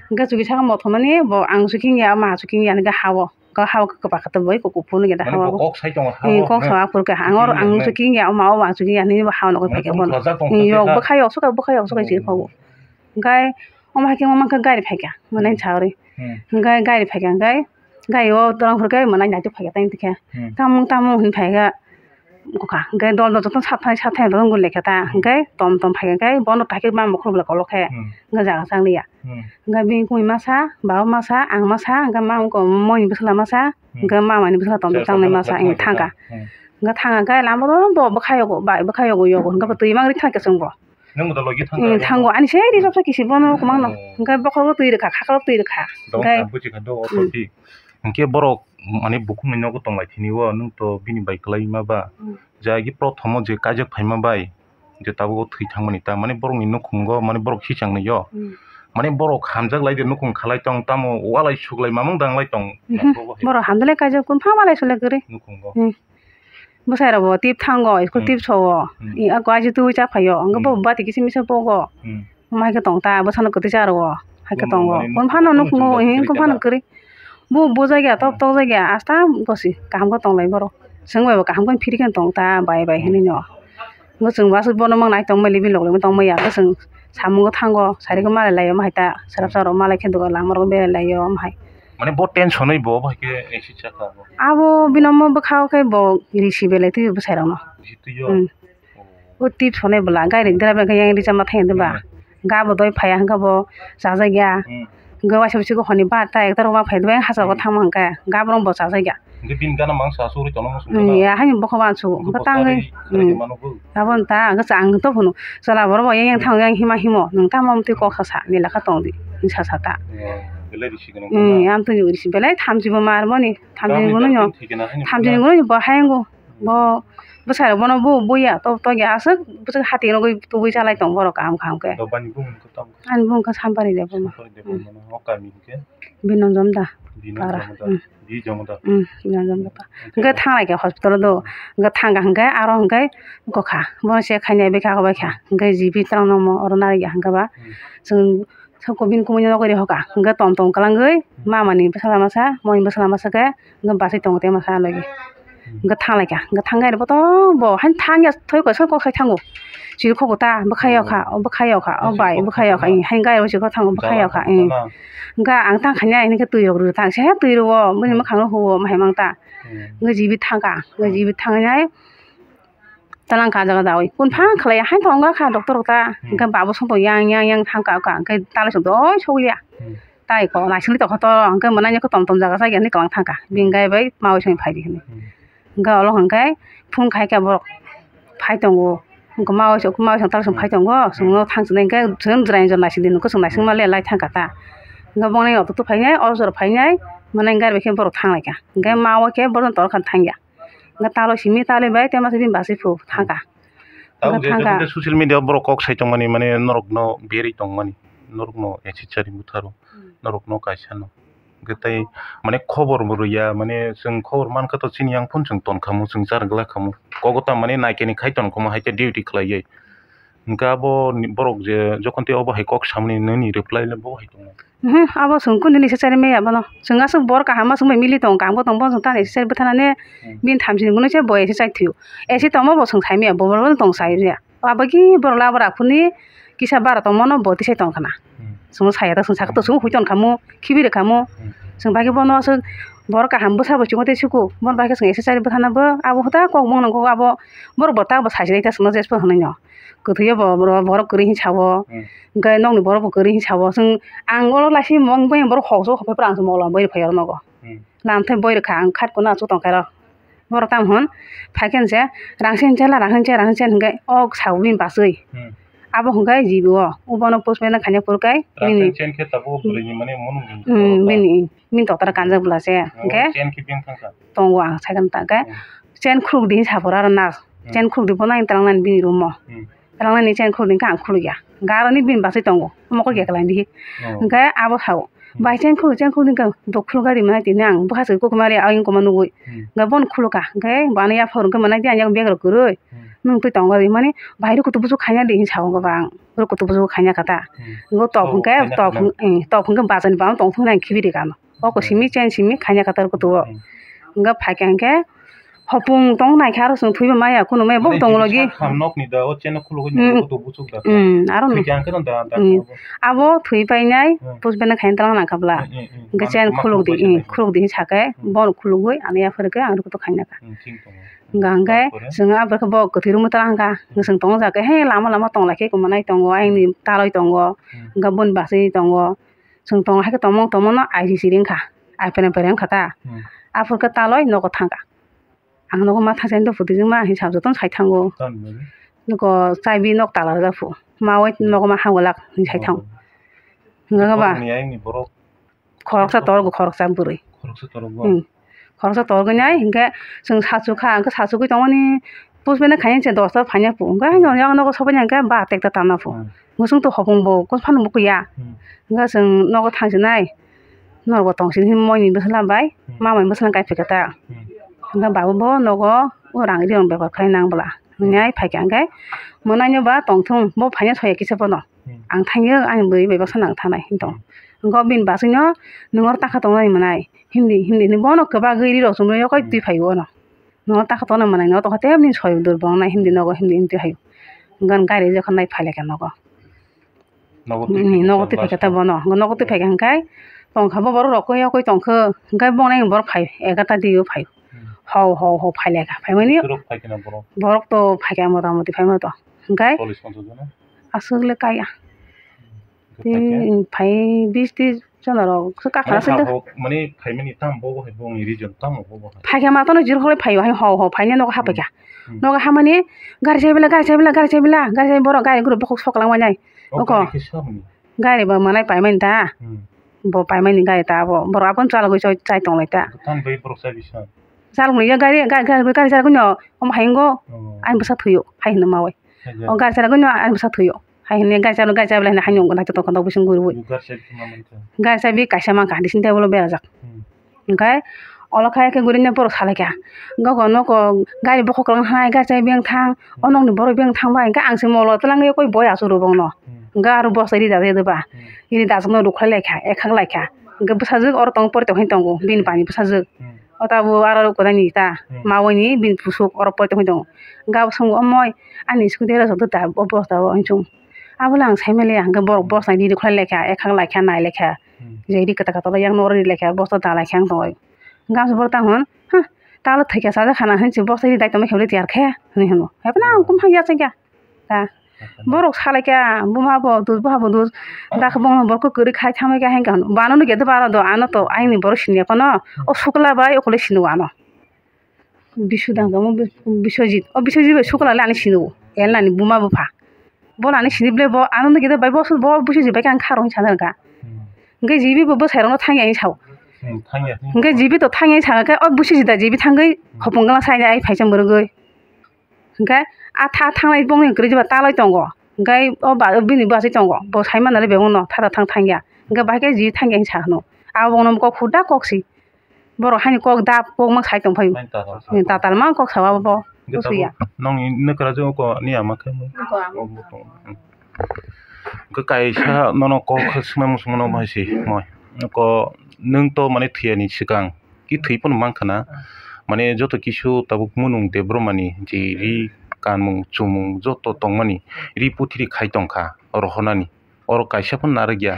Hwnkhe chukisa khe mothomani, bo ang chukhi wngya, ma chukhi wngya, hwnkhe ha-o. Kok ha o kwpa khe tei bo kok kuphur nw ya da ha o. Kok sai tongo ha o. Kok sa aphuru khe ang oro ang chukhi ya, o ma o ang chukhi ya hinwi bo ha o nokoi phaikha bono. Yok bwkha yok suka bwkha yok suka chiri phago. Hwnkhe omo hai khe omo khe gari phaikha mwnai sa ori. Hwnkhe gari phaikha hwnkhe Gai o dorong hwrwkhe mwnai naitok phaikha tei tongkhe. Hmm. Tamung tamung hwnwi phaikha. Kokha hwnkhe dol dol jotono sathai sathai dol wng lekha ta. Hmm. Hwnkhe tom tom phaikha hwnkhe bono thakhe mama khulumla kolokhe. Hmm. Hwnkhe jaga chang liya. Hmm. Hwnkhe bini kumi masa, baba masa, ang masa, hwnkhe mama wngkha moini bwsala masa, hmm, hwnkhe mamani bwsala tom tom changnai masa, thangkha. Hmm. Hwnkhe thangkha hwnkhe lama o bo bwkha yogo, bai bwkha yogo yogo hwnkhe bo twi mangri thangkhe chwngbo. Nwng bo logi thang. Hmm, thango. Ani se ri jobsa kisi bono kwmang no. Oh. Hwnkhe bokhorok twi rwkha, khakrok twi rwkha. Dong hwnkhe ta buji kha do, hmm, oto di. Hwnkhe borok mane bukhukni nogo tong lai thini o, nwng to bini bai kwlai ma ba. Hmm. Je agi prothomo je kaijak phaima bai, je tabuk o thwi thangmani ta, mane borokni nukhungo, mane borok khichang nai o. Hmm. Mane borok hamjak lai de nukhung khalai tong, tamo walai suklai mamung dang lai tong. Mhm. Borok hamjak lai kaijak kun pha walai sulai kwrwi. Nukhungo. Hmm. Bwsai rok bo tip thango, school, hmm, tip so o. Hmm. I ako aji twi cha phai o. Hwnkhe bo, hmm, bati kisa misa bogo. Hmm. Omo hai khe tong ta, bwsano kwtwi cha rw o. Hai khe tongo. Kun phano nukhungo, kun phano kwrwi. Bo, bo jagya, tok, tok jagya, asta gosi kaham khe tong lai borok. Chwng bai bo kaham khe phiri khe tong ta, bai, bai hinwi no. Bo chwng bo aswk bono mang nai tong mali, bini log logno tong maya, bo chwng samungo thango, sari khe malai lai o, omo hai ta, swrapsa rok malai khe dogo, lama rok berai lai o, omo hai. Mane bo tension oi bo, bo hai khe acid chakha bo. Abo bini omo bwkha o khe bo risi belai twi bwsai rok no. Risi twi o? Hmm. O tip sonai bwla, gari driver khe yang risa ma thang de ba. Hmm. Ga bo doi phaiya hwnkhe bo chajak ya. Hmm. Hwnkhe waisa bwswk hwnwi bar ta ekta rok ma phai de ba, yang hachal o, hmm, thang ma hwnkhe ga borok bo chajak ya. Hwnkhe bini gana mangsa asugwi tongo muchung gana. Hmm, ya, haino bokha uansuk. Hwnkhe hwnkhe tangwi, hmm, mano bo. Abo wng ta, hwnkhe chwng ang to phunu. Chwla borok bo yang yang, hmm, thango, yang hima himo. Nwng tamo amtwi kok sa sa, ni lakha tong di, wng sa sa ta. Hmm, belai risi gwnang. Hmm, amtwi risi belai thamchi bo mar mani, thamchi ni gwnang no. Thamchi ni gwnang bo hayung bo. Bo bwsai rok bono bo buya, tok tok ya aswk bwswk hati rogwi tubui chalai tong borok kaham kaham khe. Ani bumung khe Sampari Debbarma. Sampari Debbarma no, o kami hwnkhe? Binonjom da. Binonjom da. Hmm. Binonjom da pa. Hwnkhe thanglai khe hospital o do. Hwnkhe thangkha hwnkhe aro hwnkhe kokha. Bono check khainai bwkha bai kha. Hwnkhe G B twlang nangmo oro narikya hwnkhe ba. Hmm. Chwng Soko bini kumui no nokori hoka hwnkhe tom tom kwlangwi mamani bwsala masa, moini bwsala masa khe hwnkhe bachai tongo tei masa logi. Hwnkhe thanglaikha, hwnkhe thangkhe aro boto bo haino thangya thoi koiso kok sai thango. Chiri khoko ta bwkha yokha, o bwkha yokha, o bai bwkha yokha, haino gari o chiri kok thango bwkha yokha. Hwnkhe ang tang khaina hinkhe twi rok rw tang se twi rw o bini mwkhang rok huo omo hai mang ta. Hwnkhe G B thangkha, hwnkhe G B thangnai. Talang ka jaga dawi kun phang khlai hai thong ga kha doctor ta. Hmm. Hwnkhe babo song to yang yang yang thang ka ka hwnkhe talai song to oi sogya. Hmm. Tai ko naisingli tokha to hwnkhe mwnai ni khe tom tom jaga sa yani kwlang thang ka. Hmm. Bini gai bai mawi song phai di hwnwi. Hmm. Hwnkhe olo hwnkhe phone khai khe borok phai tongo. Hwnkhe mawi song mawi song talai song phai tongo. Hmm. Chwng no thang chinai hwnkhe chwng jwrai jora naising di nokho chwng naising ma le lai thang ka ta. Hwnkhe bongni auto to phainai o jora phainai mwnai gari bai khe borok thang lai kha. Hwnkhe mawi khe borok no tor kha thang ya. Hwnkhe taloi simi taloi bai tei masa bini bachai phu thangkha. Tabuk je thangkha. Social media o borok kok sai tongmani, mane norok no berwi tongmani, norok no acid chari butharo, hmm, norok no kaisa no. Hwnkhe tei mane khobor bo rwya, mane chwng khobor mankha to chini yang phone chwng tonkhamu, chwng charwk lakhamu. Kogo ta mane naikhe ni khai tonkhamu, hai khe duty khlaiwi. Hwnkhe abo ni borok je jokhon tei obo hai kok samani nini reply le bo hai tongo. Mhm, abo chwng kunu ni se chari maya bono. Chwng aswk bor kaham aswk bai mili tongo, kaham khe tongo, bono chwng tamo se chari bwtharnani, hmm, bini thamchi ni gwnwi se bo se chai thwio. Ese tongma bo chwng sai maya, bo bono tong sai ya. Abo ki borok labo raphuni kisa bara tongmano bo tisai tong khna. Hmm. Chwng saya ta chwng sakha to chwng hui ton khamu, khibi rwkhamu. Hmm. Chwng bai khe bono aswk bor kaham bwsa bo chwng tei suku. Bono bai khe chwng ese chari bwtharna bo abo huda kok mung nang kok abo borok bo ta bo sai sinai ta chwngno jespo hwnwi no. Kwthwio bo borok, borok kwrwi hin sao. Hmm. Hwnkhe nokni borok bo kwrwi hin sao. Chwng ang oro laisi mong bai borok hokso hokhe pura ang se mokla bai phai oro nogo. Hmm. Lamthai boi rwkha ang khat kono achuk tongkha oro. Borok tamo hwn phaikhe se rang sen chela, rang sen che, rang sen che hwnkhe o sao bini bachwi. Hmm. Abo hwnkhe jibo o. Ubono postmortem khaina phuru khe rang sen chen khe tabuk bwrwini mane mwnung. Hmm, bini, bini toktar kanjak bwla se. Oh, hwnkhe chen khe bini thangkha. Tongo ang sai khe ta hwnkhe. Hmm. Chen khuluk di hin sapor aro nurse. Hmm. Chen khuluk di bono ang twlangnani bini room o. Hmm. Twlangnani chen khuluk di hwnkhe ang khuluk ya. Hwnkhe aroni bini bachwi tongo. Omo kok ya kwlangdi. Oh. Hwnkhe abo sao. Hmm. Bai chen khuluk, chen khuluk di hwnkhe bo khuluk gari mwnai tini ang bwkha se kok mari ayang koma nugui. Hmm. Hwnkhe bono khuluk kha. Hwnkhe bo ano yaphar hwnkhe mwnai di ang yago bag rok kwrwi. Hmm. Nwng twi tongo di mani bai rw kutu buchuk khaina di hin sao hwnkhe ba ang. Rw kutu buchuk khaina kha ta. Hmm. Hwnkhe tok hwnkhe, tok hwnkhe bachani bana tong thung nai khibi di kha ano. Oko simi chen simi khaina kha ta rw kutu o. Hmm. Hwnkhe phaikha hwnkhe Hopung tong nai khe aro chwng thwiba maya, kunu maya bo tong logi. Ham nok ni da, o cheno khulugwi ni da, o to buchuk da. Hmm, aro thwi khe ang khe da, da. Hmm. Abo thwi painai, hmm, push bene khaina tala nang kha bla. Hmm, hmm, hmm. Hwnkhe chen khuluk di, hmm, khuluk di hinwi sa khe, hmm, bono khulugwi ani yaphar khe ang rwkhe to khaina kha. Hmm, thik tongo. Hwnkha hwnkhe chwng abo khe bo kwthwi rwmwi tala hwnkha, hmm, chwng tong jak khe, he lama lama tong lai khe, kwmwi nai tongo, ayang ni taloi tongo, hmm, hwnkha boni bachwi tongo. Chwng tong hai khe tongmung tongmung no I C C ring kha, ai pereng pereng wngkha ta. Hmm. Aphuru khe taloi nogo thang kha. Ang nogo ma thang sai, nogo phuti jwng ma hinwi sa jotono sai thango. Tamni bagwi? Nogo chabi nok tala rwjak phu. Ma oi, hmm, nogo ma ham glak hinwi sai thango. Oh. Hwnkha khe ba? Borokni ayang ni borok. Khoroksa tor go, khoroksa bwrwi. Khoroksa tor go? Hmm. Khoroksa torgwi nai, hinkhe chwng sachukha, hinkhe sachugwi tongmani push bene khaina se dosta phaina phu. Hinkhe haino yang nogo sobaina hinkhe ba tekta tana phu. Hmm. Bwswng to hopung bo, kos phano bo kuya. Hmm. Hinkhe chwng nogo thang sinai, norok bo tong sini moini bwsala bai, hmm, mamani bwsala kai phikha ta. Hmm. Hinkhe babu bo nogo o rang ri rong bebak khai nang bwla. Hmm. Hinwi ai phaikha hinkhe mwnaino ba tongthung, bo phaina soya kisa bono. Hmm. Ang thangyo, ani bwrwi bai baksa nang thanai hinwi tong. Hmm. Hinkhe bini bachwino nwng oro takha tongnani mwnai. Hindi, hindi hinwi bono kwbagwi ri rok chumui yakoi, hmm, twi phaio ono. Nwng oro takha tongna mwnai, nwng oro tongkha tei bini soi dur bo wngnai hindi nogo hindi hinwi twi phaio. Hinkhe gari jokhon nai phai lai kha nogo. Nogo twi, hmm, phai kha nogo twi phai kha ta bono. Nogo twi phai kha hinkhe tongkha bo borok rok koi yakoi tongkha. Hinkhe bongni borok phai egarta di o phai. Hmm. Hau, hau, hau phai lai kha. Phaimani borok phai kha na borok? Borok to phai kha mota moti phaima to. Hinkhe aswk le kaya. Tei phai bis tris jona rok se kakha se. Mane phaimani tam bo bo hai bongni region tamo bo bo hai. Phai kha ma tono jir hole phaio hai ho ho phaini nogo hapai kha. Hmm. Nogo hamani gari chai bila, gari chai bila, gari chai bila, gari chai borok gari guru bokhok sok lang mani. Oko. Gari ba manai paimani ta. Hmm. Bo paimani gari ta bo. Borok aboni chalogwi chai, chai tong lai ta. Tan bai borok chai bisa. Chalok ni gari, gari, gari, gari chalok no omo hai ngo. Oh. Ani bwsa thwio hai hwnwi ma oi. O gari chalok no ani bwsa thwio. Hai hwnwi gari chalok, gari chalok hai nung naithotok naithotok bising gurui. Gari chabi kaisa mankha, dressing table o berajak. Hmm. Hinkhe olo khai khe gurine borok salai kha. Gogo noko gari bokhok kwlwng hai, gari chabi beng thang. O nokni borok beng thang bai hinkhe ang se molo twlang khe koi boi achuk rw bongno. Hmm. Hinkhe aro bwsai ri dajak ba. Hmm. Ri dajak no rwkhlai lai kha, ekhak lai kha. Hinkhe bwsajwk oro tong pori tong hai tongo bini pani bwsajwk. Hmm. O tabuk aro kwdai ni ta, hmm, ma oi ni bini bwswk oro pori tong hai tongo. Hinkhe abo swngo, "Omo ani scooty oro sok da o bosta o," hinwi swngo. Abo le ang sai maliya, hinkhe borok bwsai di rwkhlai lai kha, ekhak lai kha, nai lai kha. Hmm. Je ri kwtal kwtal yang noro ri lai kha, bwsai da lai kha ang tong oi. Hinkhe ang se borok tang hwn, "Huh, talo thwi kha chajak khana," hinwi se bwsai ri dai tongma khe bwlai tiyar khe, hinwi hwno. Hai phano ang, hmm, kung hai ya chai kha. Ta. Borok salai kha, buma bo dus, buha bo dus. Dakhe bongno borok kwrwi khai thamwi kha, hinkhe hwn, "Bo ano nugya de ba aro do, ano to ayang ni borok siniya kono. O sukla bai okole sino ano." Bisu dang tamo Biswajit. O Biswajit bai sukla le ani sino. El nani buma bupha. Bo nani sini ble bo ano nugya de bai bo, bo Biswajit bai khe ang kha rw hinwi sana rwkha. Hmm. Hinkhe jibi bo bwsai rokno thangya hinwi sao. Hmm, thangya. Hinkhe jibi to thangya hinwi sa khe o Biswajit da jibi thangwi, hmm, hopung gana sai ai phaisa mwrwgwi. Hinkhe a tha-, thangnai bongni kwrwi jeba taloi tongo. Hinkhe o ba-, bini bwsai tongo. Bo sai manali bebakno thada thang thangya. Hinkhe bahai khe ji thangya hinwi sa hwno. Abo bongno kok hurda kok si. Borok haini kok dap kok mak sai tong phaio. Mai tatal. Ni tatal ma kok sawa bo. Hinkhe tabuk busuya. Nongni nokra jwng ko ni ama khe. Nokra ama. Obo tong. Hinkhe kaisa nono kok swngna muchungmano bahai si moi. Ko nwng to mane thwiyani swkang. Ki thwi phano mankha na, mane joto kisu tabuk munung Debbarmani je ri kanmung chumung joto tongmani ri puthiri khai tongkha rohornani, oro kaisa phano narwkya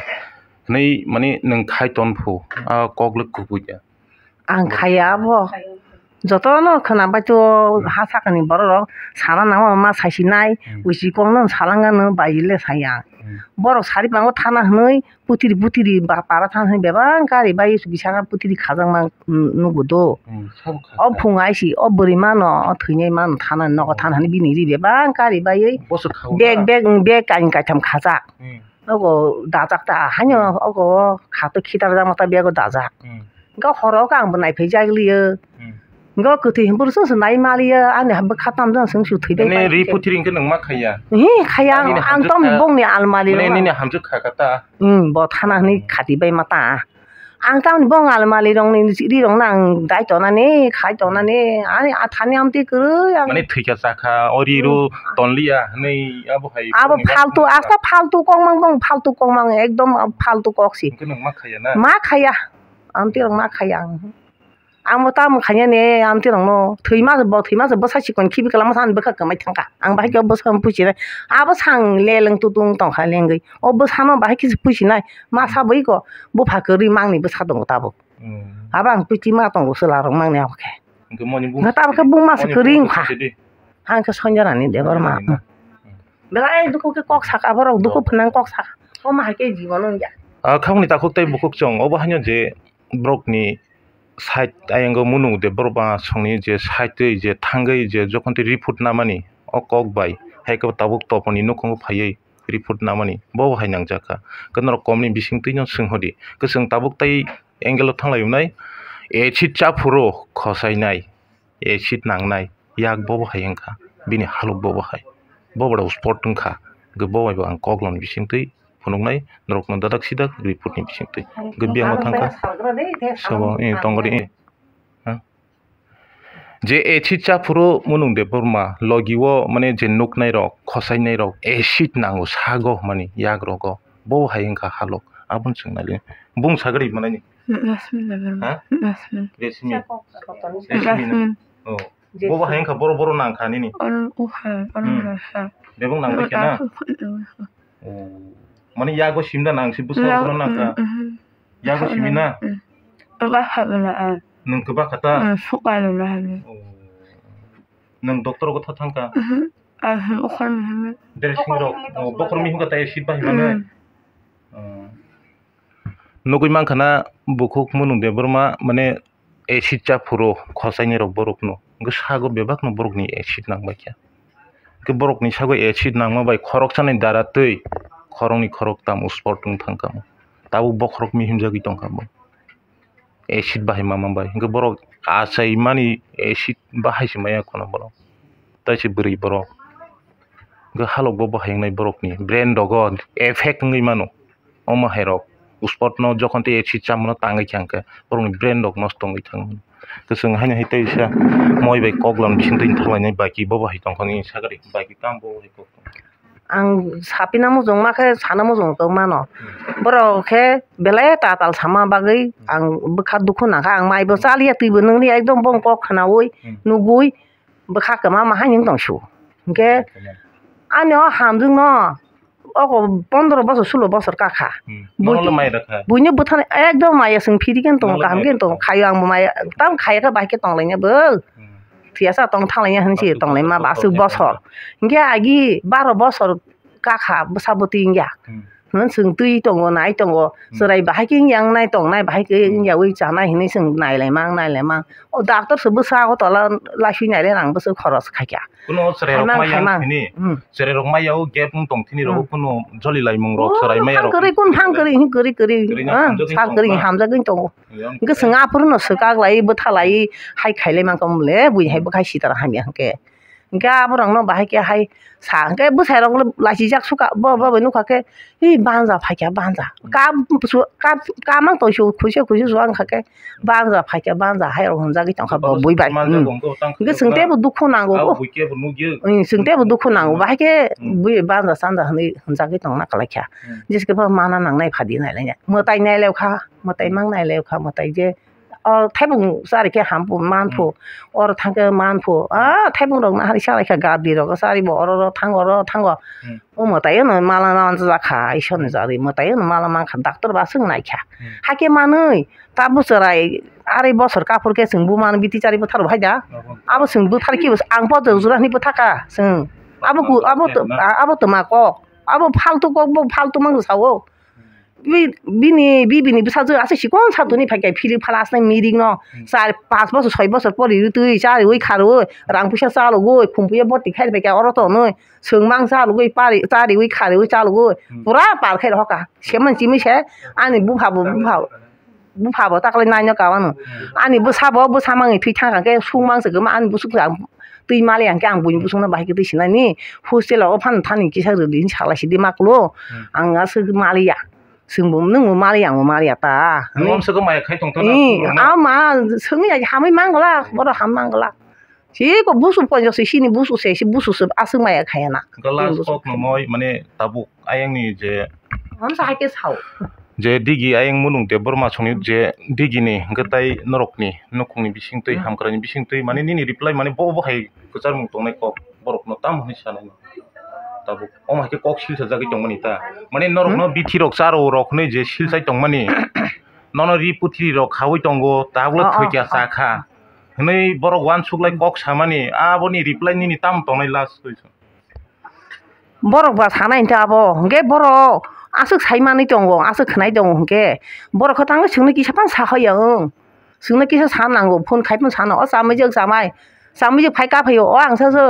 hwnwi mane nwng khai ton phu, a kok le kubui ya. Ang khaya abo, jotono khwna bai to ha sakani borok rok sana nangma ma saisinai, hmm, usi kokno salanga no bai le saya. Hmm. Borok sari bango thana hwnwi putiri putiri ba para thang hai bebak gari bai bisanga putiri khajakma nugo do. Hmm, sabo kha. O phung aisi o bwrwi mano o thwinai mano thana nogo thana hwnwi bini ri bebak gari baiwi bosok kha bag bag bag kain kaitham khajak. Hmm. Ogo dajak ta haino ogo khato khitar jakma ta bego dajak. Hmm. Ga horo ga ang bo naiphai jak liyo. Hmm. Go kwthwi hwnphuru chwng se nai maliya, ani ha bwkha tamjani chwng se thwi bai. Nini ri puthiri hwnkhe nwng ma khaiya? Hi khaiya, ang tong bongni almari. Nini hamjwk kha kha ta? Hmm, bo thana hwnwi khati bai ma ta. Ang tamni bong almari rokni ri rokno ang dai tonani, khai tonani, ani athani amtwi kwrwi ang. Mane thwikha chakha, o ri ro tonliya hwnwi abo hai. Abo phaltu, asta phaltu kokmang bong, phaltu kokmang, ekdom phaltu kok si. Hwnkhe nwng ma khaiya na? Ma khaiya, amtwi rok ma khaiya ang. Ang bo tamo khainani amtwi rokno thwima bo thwima se bwsa chikon khibi kwlama sa ani bwkha kwmai thangkha. Ang bahai khe bwsa pusinai. Abo sang leleng tutung tongkha lengwi. O bwsano bahai khe pusinai. Masa bo iko bupha kwrwi mangni bwsa tongo tabuk. Hmm. Abo ang puiti ma tongo chwla rok mangni abo khe. Hwnkhe moni bung Hwnkhe tabuk khe bung masa moni kwrwi bung wngkha. Sidi. Ang khe Sanjana ni Debbarma. Hmm. Belai dukhu khe kok saka borok dukhu phwnang kok saka. O ma hai khe jibono wngya. Ah, khakni takhuk tei bukhuk chwng obo haino je borokni side ayang o mwnung de borok ba songni je side twi je thangwi je jokhon twi report namani o kok bai hai khe tabuk toponi nukhungo phaiwi report namani bo bo hai nangjakha. Khe norok komni bising twino swng hodi kwchwng tabuk tei angle o thanglai wngnai acid chaphuru khosainai. Acid nangnai, yak bobo hai wngkha, bini halok bobo hai, bobo rok spot wngkha, hwnkhe bo bai bo ang kokloni bisingtwi phunuknai, norokno dadak sidak report ni bisingtwi, hwnkhe biyang o thangkha, sabo, eh, tongori, eh, ha? Je acid chaphuru Mwnung Debbarma logi o, mane, je nuknai rok, khosainai rok, acid nango sago, hwnmani yak rogo, bobo hai wngkha halok, abono chwng nai le, bung sagri manani. Yasmin Debbarma. Ha? Yasmin. Resmi. Yasmin. Resmi na. Yasmin. Oh. Bobo hai wngkha, boro boro nang kha nini. Oro uha, oro Hmm. Uha. Bebak nang bai khe na? Oro uha. Oh. Mani yago simda nang si bwswk Ya, bono nang kha. Mm, mm. Yago simi na? Mm. Aba ha bela, ah. Nwng kwbak kha ta? Mm, suka lo na ha. Oh. Nwng doctor go tha thang kha? Mhm. Ah, hmm, okhor mi himi. Dressing rok, oh, bokhor mi himkha ta acid bai mano? Mm. Oh. Nugui mankha na bukhuk Mwnung Debbarma, mane, acid cha phuru khosaini rok borokno, hwnkhe sago bebakno borokni acid nangbaikha. Hwnkhe borokni sago acid nangma bai khoroksani dara twi khoroknwi khoroktam spot wng thangkha. Tabuk bokhorok mihimjagwi tongkha bo. Acid bahai mama bai. Hwnkhe borok achaimani acid bahai se maya khwna borok. Tai se bwrwi borok. Hwnkhe halok bo bahai wngnai borokni brain rogo effect wngwi mano. Omo hai rok spot no jokhon tei acid chamano tangwi kha hwnkhe borokni brain rok nosto wngwi thango. Kwchwng haino hai tei sa moi bai koklam bising twi thanglainai baki bobo hai tongkha nini sagari baki kam bobo hai kok tong. Ang sapina muchung ma khe sana muchung tong mano. Hmm. Borok khe belai tatal sama bagwi ang bwkha dukhu nangkha, ang mai bo chaliya twi bo nungli ekdom bong kok khwnaui Hmm. nugui. Bwkha kwma ma haino wng tong su. Hwnkhe ani o hamjwkno oko pondro bosor sulo bosor kakha. Hmm. Buini, nono mai rwkha. Buini bwthani ekdom maya chwng phiri khe tongo, nono kaham mai khe tongo, rwkha. Khaio ang bo maya, tam khaya khe bahai khe tonglaina bo. Hmm. Thiyasa tong thanglaina hinwi se tonglaima ba aswk bosor. Hwnkhe agi baro bosor kakha bwsa bwtwi wngya. Hmm. Hwn chwng twi tongo, nai tongo, Hmm. chwrai bahai khe wngya, wngnai tongnai bahai khe Hmm. wngya, ui chanai hinwi chwng nailaimang, nailaimang. O doctor se bwsa o tola laisui naile rang bwswk khoros khaikha. Kuno chwrai rok Khaimang, maya khaimang. Thini, Hmm. chwrai rok maya o gap wng tong thini rok Hmm. kuno joli laimung rok O, chwrai maya rok. Phang kwrwi, kun phang kwrwi, hin kwrwi, kwrwi. Kwrwi na Ah, hamjagwi sak kwrwi tongma. Hamjagwi tongo. Yang Hwnkhe kwrwi. Chwng aphuru no swkak lai, bwtha lai, hai khailai mankha mole, bui hai Hmm. bwkhai sitara hamya hwnkhe. Hwnkhe aborokno bahai khe hai sa, hwnkhe bwsairok lachijak sukha, bo, bo bai nukha khe, "Hi banja phaikha, banja." Kap, kap, kamang tongsu, khuisa, khuisa suang kha khe, "Banja phaikha, banja," hai rok hwnjagwi tongkha bo bui bai. Hwnkhe chwng teibo dukhu nango. Chwng teibo dukhu nango, bahai khe bui banja chanja hwnwi hwnjagwi tongna kwlaikha. Jeske bo mana nangnai phadi nailaina. Mwtai nailaikha, mwtai mang nailaikha, mwtai je O thaibung chari khe hamphu manphu, Hmm. oro thang khe manphu. Ah, thaibung rok nahari salai kha gabdi rok chari bo oro ro thango, oro thango. Hmm. O mwtai no mala manjak kha, Ishwar ni jari mwtai no mala mankha, doctor ba swng naikha. Hmm. Hakhe manwi ta bwchwrai arai bosor kaphur khe chwng buma no biti chari bwthar bo hai da. Abo. Abo chwng bwthar khe ang bo jora hinwi bwthaka chwng. Abo ku, abo to, abo to ma kok. Abo phaltu kok, bo phaltu mang sao. Bi-, bini, bibini bwsajwk aswk chikon satoni phaikha, philip phala aswk mirik no, Hmm. char, panch bosor, soi bosor pori rwtwi, chariui kharwi, rang puisa chalogwi, khumpuio boti khai phaikha, oro tonwi, chwng mang chalogwi, pari, chariui kharwi chalogwi, Hmm. pura par khai rohorkha. Seman simi se, ani bupha bo, bupha, bupha bo taklai naino kawano. Hmm. Ani bwsa bo, bwsa mangwi thwi thangkha khe, sung mang se kwma ani bwswk kwchang twi maliya hwnkhe ang buini bwswkno bahai khe twi sinani, hostel o phano thani kisa rwdi hinwi salai sidi maklo, Hmm. ang aswk maliya. Chwngbo nwngbo maliya, angbo maliya ta. Nwng amswkgo maya khai tongthana, Ee, phunukno. A ma, swngya hamwi mangla, borok ham mangla. Chiko busu ponjo se, sini busu se, si busu se, aswk maya khayana. Hwnkhe last kok no moi, mane, tabuk, ayangni je. Amsa hai khe sao. je digi ayang munung Debbarma songni je digini hwnkhe tai norokni nukhungni bisingtwi, hmm, hamkraini bisingtwi, mane nini reply mane bo bo hai kwcharmung tongnai kok borokno tamo hwnwi sanai tabuk. Omo hai khe kok silsa jagwi tongmani ta, mane norokno, hmm, bithi rok charo rok hwnwi je silsai tongmani, nono ri puthri rok khaui tongo, tabukle, oh, oh, thwikya, oh, chakha hwnwi borok uansuklai kok samani, aboni reply nini tamo tongnai last question? Borok ba sanai hwnkhe abo, hwnkhe borok aswk sai manwi tongo, aswk khwnai tongo hwnkhe borok khe tangwi swngno kisa phano sa hoi ya wng. Swngno kisa sa nango, phone khai phano sano, "O chamwijak chamai, chamwijak phai ka phaio, o ang sa se,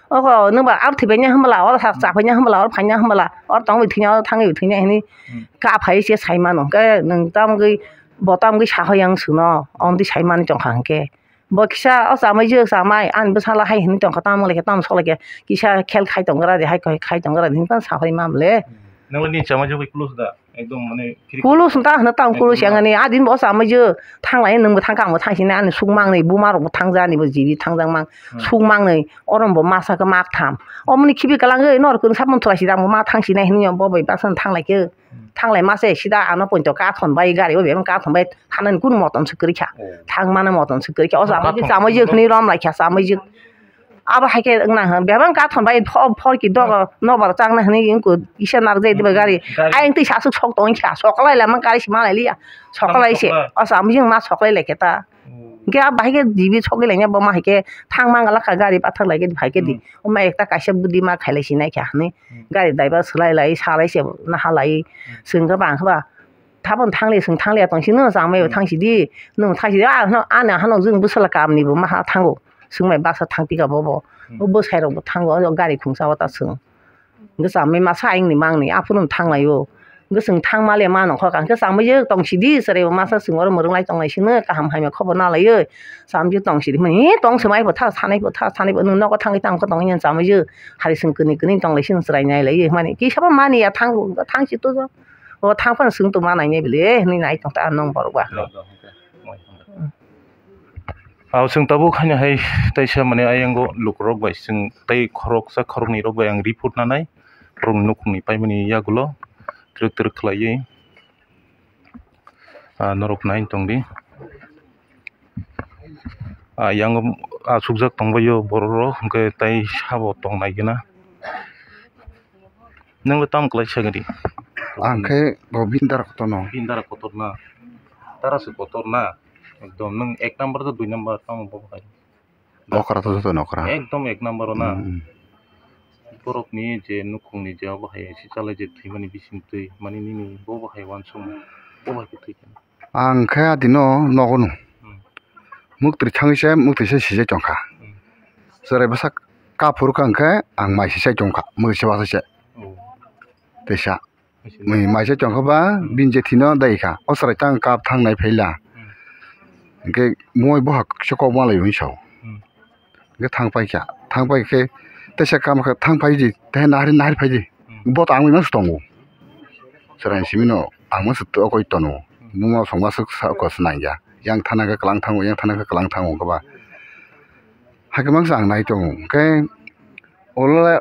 oko nwng ba aro thwibaina hwnbala, oro sa chapaina hwnbala, oro phaina hwnbala, oro tongwi thwina, oro thangwi thwina," hwnwi, hmm, ka phai se sai mano. Hwnkhe nwng tamgwi bo tamgwi sa hoi ya wng swngno, omtwi sai manwi tongkha hwnkhe. Bo kisa o chamai je chamai, ani bwsala hai hwnwi tongkha, tamo lai khe tamo sok lai khe, kisa khel khai tongra de, hai khai tongra de, hwnwi phano sa hoi mam le. Nang ni chamai je bai close da, ekdom mane close ta hwno, tamo close yang ani, a din bo chamai je thang lai, nwng bo thang kha, ang bo thang sini, ani suk mang ni, buma rok bo thang ja, ani bo jibi thang jang mang, hmm, suk mang ni, oro bo masa khe mak tham. Omoni khibi kwlangwi, nor kwrwng sap manthola si, ang bo ma thang sinai hwnwi bo bai basa thang lai khe. Thanglai ma se sida ano poito kathon bai gari o bebak kathon bai thanani kunu motom se kwrwi kha. Oh. Thang mano motom se kwrwi kha. O chamai je, kathon chamai je hwnwi rom lai kha chamai je. Abo hai khe wngna hwn bebak kathon bai pho-, phor ki dogo nobar chang na hwnwi wngkha kisa narwk jai diba gari. Gari. Ayang twi sasuk sok tong kha. Soklai lama gari se ma lai liya. Soklai se. Soklai. O chamai je ma soklai lai khe ta. Hmm. Hingke a bahai khe jibi sogwi laina bo ma hai khe thang mangala kha gari pathak lai khe phai khe di. Hmm. O ma ekta kaisa budi ma khailai sinai kha hwnwi. Hmm. Gari driver swlai lai salai se naha lai. Hmm. Chwng khe bang khe ba thabon thang li chwng thang liya tong sino chamai bo, hmm, thang sidi. Nwng thang sidi a hano ani hano jwng bwsala kamni bo maha thango. Chwng bai baksa thang pika bobo. Hmm. O bwsai rok bo thango o gari khungsa o ta chwng. Hwnkhe chamwi masa ayangni mangni aphuru thanglaio. Hwnkhe chwng thangma le ma nongkha kha, hwnkhe chamwi je tong sidi, chwraibo masa chwng oro mwrwng lai tong lai sino, kaham hamya khobor na laioi. Chamwi je tong sidi hwnmani, "He, tong se mai bo tha, sanai bo tha, sanai bo, nwng nogo thangwi tamo khe tong," hwnwi chamwi je hari chwng kwnwi kwnwi tong lai sino, chwrai nai laioi hwnmani. Kisa bo mani ya thang, thang si to, o thang phano chwng to ma nai nai bile, hwnwi nai tong ta nwng borok ba. Aw, chwng tabuk haino hai teisa mane ayang o lukurok bai chwng tei khoroksa khoroknwi rok bai ang report nanai, borokni nukhungni paimani yagulo twrwk twrwk khlaiwi, ah, norok nai tongdi. Ah, yang o achukjak tongbaio borok rok, hwnkhe tei sabo tongnai gena. Nwng le tamo kwlai sagadi? Ang khe bo bini dara kotorno. Bini dara kotorna. Dara se kotorna. Ekdom nwng ek number to dui number tamo bo hai. Okra to joto ni okra. Ekdom ek number o na. Hmm, hmm. Borok ni je nukhung ni je obo hai si chalai je thwimani bising twi mani nini bo bo hai uansukma bo hai khe thwi kha. Ang khe adino nogo nw. Hmm. Muktwi thangwi se, muktwi se sijai tongkha. Hmm. Chwrai bwsa kaphuru kha hwnkhe ang mai sijai tongkha, muktwi se bwsa se. Oh. Teisa. Mai se. Mai se tongkha ba, hmm, bini je thwino dai kha. O chwrai tang kap thang nai phaila. Hmm. Hwnkhe moi boha se kok malai hwnwi sao. Hmm. Hwnkhe thang pai kha, thang pai khe teisa kama khe thang pai di, tei nahari nahari phai di. Hmm. Bo to ang bai masa tongo. Chwrai simi no ang masa to koi tono. Hmm. Buma song masa sa ko se nang ya. Yang thana khe kwlang thango, yang thana khe kwlang thango hwnkhe ba. Hakhe mangsa ang nai tongo. Hwnkhe olo le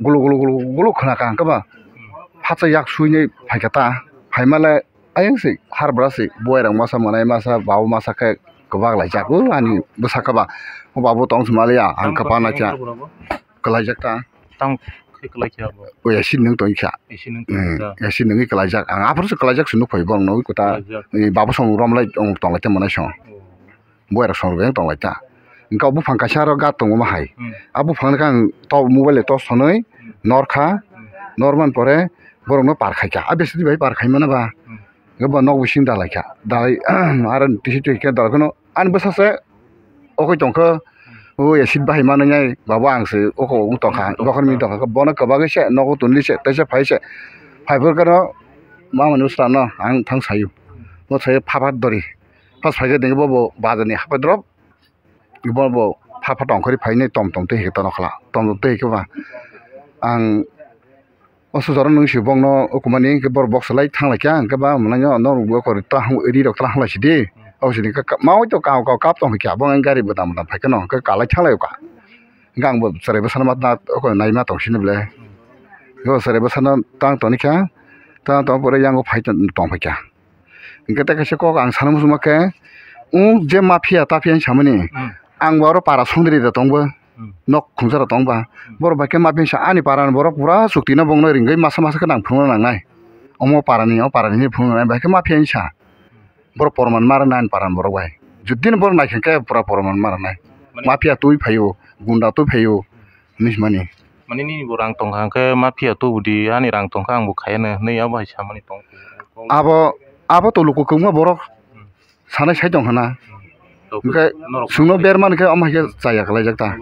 guluk guluk guluk guluk khna kha hwnkhe ba. Hmm. Phatsa yak suinai phai kha ta. Phaima le ayang se har bwra se buai rok masa manai masa babo masa khe kwbak laijak o ani bwsa khe ba. O babo tong se maliya ang kwbak kwbak nai kha. Kwbak kwbak. Kwlaijak ta. Tamo khe kwlai khe abo? O acid nwng tong kha. Acid nwng tong kha. Hmm, acid nwngwi kwlaijak. Ang aphuru se kwlaijak se nuk phai bo ang nugwi kwtal. Kwlaijak. Ni babo song rom lai tong lai tei monai song. Oh. Buai rok song rok yang tong lai ta. Hwnkhe o buphang kaisa aro gat tongo ma hai. Hmm. A buphang no khe ang to mobile le tos sonwi, hmm, nor kha. Hmm. Nor man pore borok no par khai kha. A besi bai par khai mano ba. Hmm. Hwnkhe bo nok bising dalai kha. Dalai aro tisi twi khe dalai kheno ani bwsa se. Okoi tongkha, o acid bahai manwi nai, babo ang se oko wng tongkha, bokhorni tongkha, bono kwbagwi se nogo tonwi se, teisa phai se, phai phuru khe no mamani bwswrano ang thang saio, bo saio phapha dori, phas phaikhe dengkhe bobo bazarni hapai drop, bobo phapha tongkhorwi phainai tom tom tei hwnkhe tono khwla, tom tom tei hwnkhe ba ang. O sujaro nwng si bokno ukumani hwnkhe borok boksa lai thang lai kha, hwnkhe ba mwnaino norok bo kori twlang ri rok twlang lai sidi. Hmm. Abo sidi hwnkhe ka-, maui to kao kao kap tong kha, bo gari bwdam bwdam phai kheno hwnkhe kalai thang lai kha. Hwnkhe ang bo chwrai bwsano ma tang, oko naima tong sini ble. Hmm. Bo chwrai bwsano tang toni kha, Ta tong pore yang phai tong phai kha. Hingke tei kaisa kok ang sana muchungma khe, um, je mafia tapia hinwi samani, Hmm. ang bo oro para songdiri da tongbo, Hmm. nok khungsa rok tongba. Hmm. Borok bai khe mafia hinwi sa ani para ni borok pura chukti no bongno ringwi masa masa khe nang phunukna nangnai. Omo para ni, o para ni hinwi phunukna nangnai, bai khe mafia hinwi sa. Borok porman ma rwna ani para ni borok bai. Jodi no borok nai khe khe pura porman ma rwnai. Mane Mafia twi phaio, gunda twi phaio, hinwi se mani. Mane nini bo rang tong kha hwnkhe mafia tubudi, ani rang tong kha ang bo khaiya no hinwi abo hai samani tong. Abo, abo to luku kwbangma borok Hmm. sanai sai tong khana. Hmm. Hwnkhe norok chwngno ber mani khe omo hai khe chaya kwlaijak ta.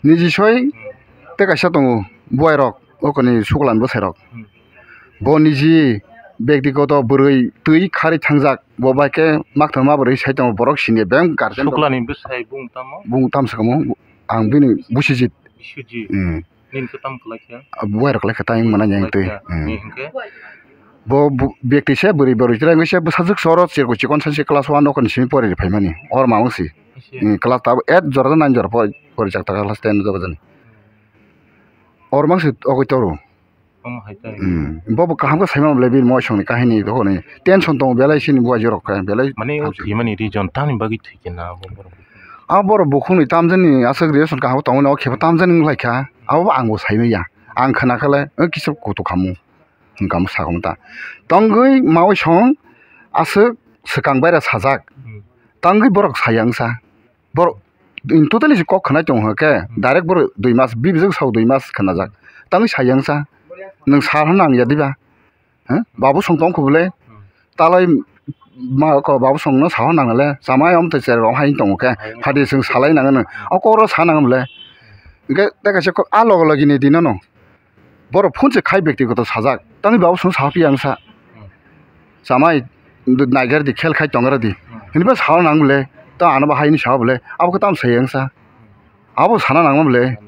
Niji soi Hmm. tei kaisa tongo buai rok, okoni suklan bwsai rok. Hmm. Bo niji bektigoto bwrwi twi kharwi thangjak, bo bai khe makthang ma bwrwi sai tongo, borok sini beng guardian rok. Suklani bwsai bung tamo? Bung tam swkamo, ang bini Biswajit. Biswajit. Hmm. Nini khe tam kwlai kha? Buai rok lai kha tang mwnai yang twi. Kwlai kha. Hmm. Ni hwnkhe? Bo bu-, bekti se bwrwi bwrwi chwrai wngwi se bwsajwk se oro chirku chikon sa se class one okoni simi pori phaimani. Or mamang si. Ese. Hmm, class tab eight jora nine jora pori, pori jak ta class ten jora jani. Or mang si okoi toro. Omo hai khe. Hmm. Bo bo kaham khe saimano belai bini moisongni kahini rokni tension tongo belai sini buaijwk rok khe belai Mane o hamsi. Thwimani reason tamni bagwi thwi khe na bo borok? A borok bukhukni tamjani aswk reason kaham tongo, o khe bo tamjani wng lai kha, abo bo ang bo sai manya. Ang khna khe le o kisa kutuk khamu hwnkha mo sakhumu ta. Tongwi mawi song aswk swkang baira sajak. Hmm. Tongwi borok saya wngsa. Borok totally se kok khwnai tongo hwnkhe, direct borok dui mas, bibijwk sao dui mas khwnajak. Tangwi sai yang sa, nwng sal hwn nang ya diba? Huh? Babu song tong kho bwle? Talai ma ko babu song no sa hwn nang le, chamai om te cherok hai tongo khe, phadi chwng salai nang no. O kok ro sa nang bwle? Hwnkhe tei kaisa kok a logo logi ni dino no. Borok phone se khai bektigoto sajak. Tangwi babu song sa phiya wngsa. Hmm. Chamai naigar di khel khai tongra di. Hmm. Hini ba sa nang bwle. Ta ano ba haini sa bwle. Abo khe tam sai wngsa. Abo sana nang bwle. Hmm.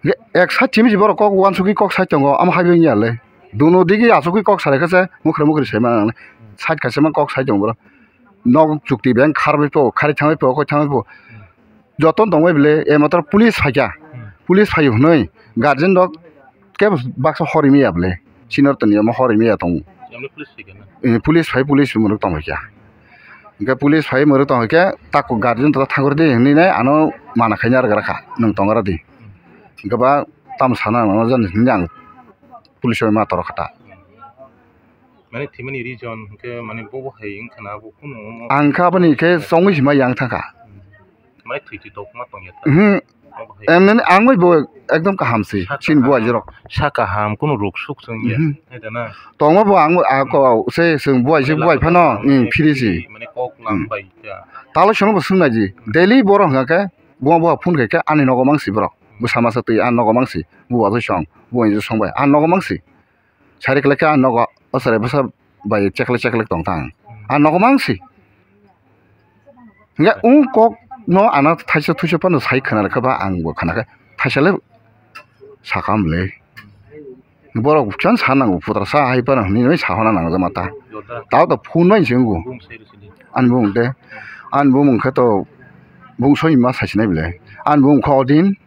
Ge ek side simi si borok kok wansugwi kok sai tongo. Amo hai wngya le. Duno digi asugwi kok salai khe se mukhra mukhri sai ma nang le. Side kaisa ma kok sai tongo borok. Nok chukti beng kharbai po, khari thangbai po, koi thangbai po. Joto tongbai bwle, e motor police phaikha. Hmm. Police phai hwnwi guardian rok kebo baksa horwi maya bwle. Senior toni omo horwi maya tongo. Emni police phaikha na? Eh, police phai, police mwrwk tongbaikha. Hwnkhe police phai mwrwk tongbaikhe, tak guardian rok thangkor di hwnwi nai ano mana khaina rwgra kha, nwng tongra di. Hmm. Hwnkhe ba tamo sana nang jani hwnwi ang police bai ma torok kha ta. Mane thwimani reason hwnkhe mane bo bo hai wngkha na, bo kunu. Ang kha aboni khe chongwi se ma yang thangkha. Mane thwi thwi tongma tongya ta. Mhm. Obo hai. Em, nini ang bai bo ekdom kaham se. Saka chini bo ham. Ajorok. Saka ham, kunu ruk suk chwng ya. Mhm. Hai da na? Tongma bo ang, a, ko, se chwng bo ai se bo ai phano, mm, phiri si. Mane kok lam bai ta. Talo sono bo swng nai ji. Daily borok hwnkha khe, bo bo phone khai khe ani nogo mang si borok. Bwsa masa twi ani nogo mang si. Bo ajoi song. Bo ai song bai. Ani nogo mang si. Sari kwlai khe ang nogo o chwrai bwsa bai cheklek cheklek tong thang. Ang nogo mang si. Hingke ung kok no ano thaisa thuisa phano sai khna rwkha ba ang bo khna khe thaisa le sakam le. Borok chan sa nango putra sa hai phano hinwi sa hona nango ma ta. Tao to phone bai se wngo. Ani bumung de. Ani bumung khe to bung soi ma sai sinai bele. Ani bumung kho odin.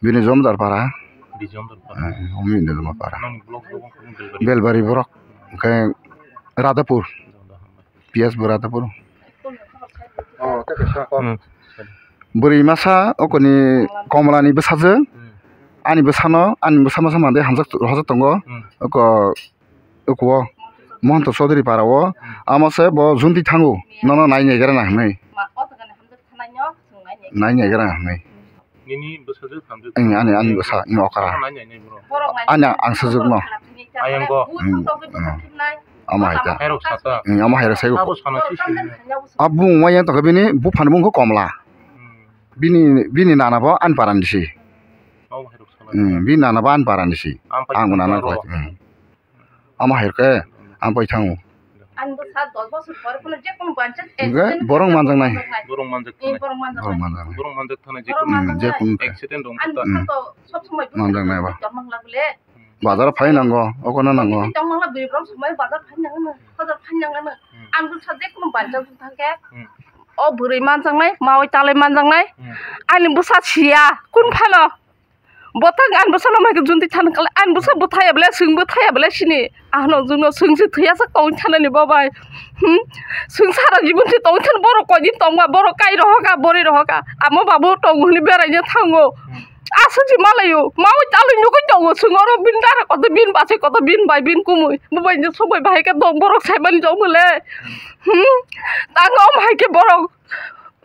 Bini Jomdar para. Bini Jomdar para. Eh, omo bini Jomdar para. Nang block do wng kunu Belbari. Belbari borok. Hwnkhe Radhapur. Jomdar hambai. P S bo Radhapur. Oh, tei kaisa kok. Hmm. Bwrwi masa okoni Komolani bwsajwk. Hmm. Ani bwsano, ani bwsa masa mande hamjak, rohorjak tongo. Hmm. Oko, oko o Mohanto Chaudhary para o. Hmm. Amo se bo jundi thango. Nono nai naigra na hinwi. Nai naigra na hinwi. Nini bwsajwk hamjwk. Ani, ani, ani bwsa, ani okra. Nai nai nai bro. Ani ang sajwk no. Ayang go. Hmm, hmm. Amo hai ta. Hairok sata. Hmm, amo hairok sayo. Abo sana sisi. Abo wng yang tongkha bini buphani mung kho Komla. Hmm. Bini, bini nana bo ani parani si. Abo hairok sana. Hmm, bini nana bo ani parani si. Ang bo nana khlai. Hmm. Amo hai khe ang pai thango. Ang bwsa dos bosor pore phano je kono bancha accident borok manjaknai. Borok manjak thanai. Borok manjak thanai. Borok manjak thanai je kono. Hmm, je kono accident dong ta. Ang bwsa to sob somoi manjaknai ba. Dormang lagle. Bazar phai nango, okono nango. Tongmangla bwrwi borok somoi bazar phai nango, bazar phai nango. Hmm. Ang bwsa je kono bancha thangkhe. Hmm. O bwrwi manjaknai, mawi talai manjaknai. Hmm. Ani bwsa siya, kun phano. Bo tang ani bwsano mai khe junti thani kala, ani bwsa bwthaya bwle, chwng bwthaya bwle sini. Ano jwngno chwng se thwiya sak tong thanani bo bai. Hmm? Chwng sara jibon se tong than borok koi din tongma, borok kai rohoka, bori rohoka. Amo babu tong hwnwi beraina thango. Aswk se malayo, mawi talwi nugwi tongo, chwng oro bin dara koto, bin bachai koto, bin bai bin kumui. Bo bai je sobai bahai khe tong borok saimani tong bwle. Hmm? Tango bahai khe borok.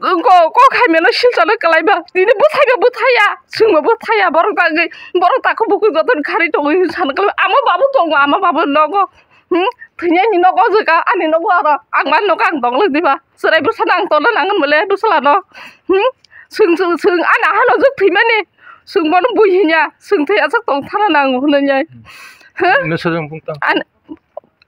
Ko, ko khaimano silchano kalaiba. Tini bwthaiba bwthaya. Chwngno bwthaya. Borok tagwi, borok takhuk bukhuk joto ni kharwi tongwi hwnwi sana kalaiba. Amo babu tongo, amo babu nogo. Hmm? Thwinani nogo jwkha, ani nogo aro. Ang man nogo ang tongla diba. Chwrai bwsano ang tongla nangani mole bwsala no. Hmm? Chwng, chwng, chwng. Ani ahano jwk thwimani. Chwng bono bui hinya. Chwng thwi aswk tong thana nango hwnwi. Huh? Nwsajwk bumtang. An-,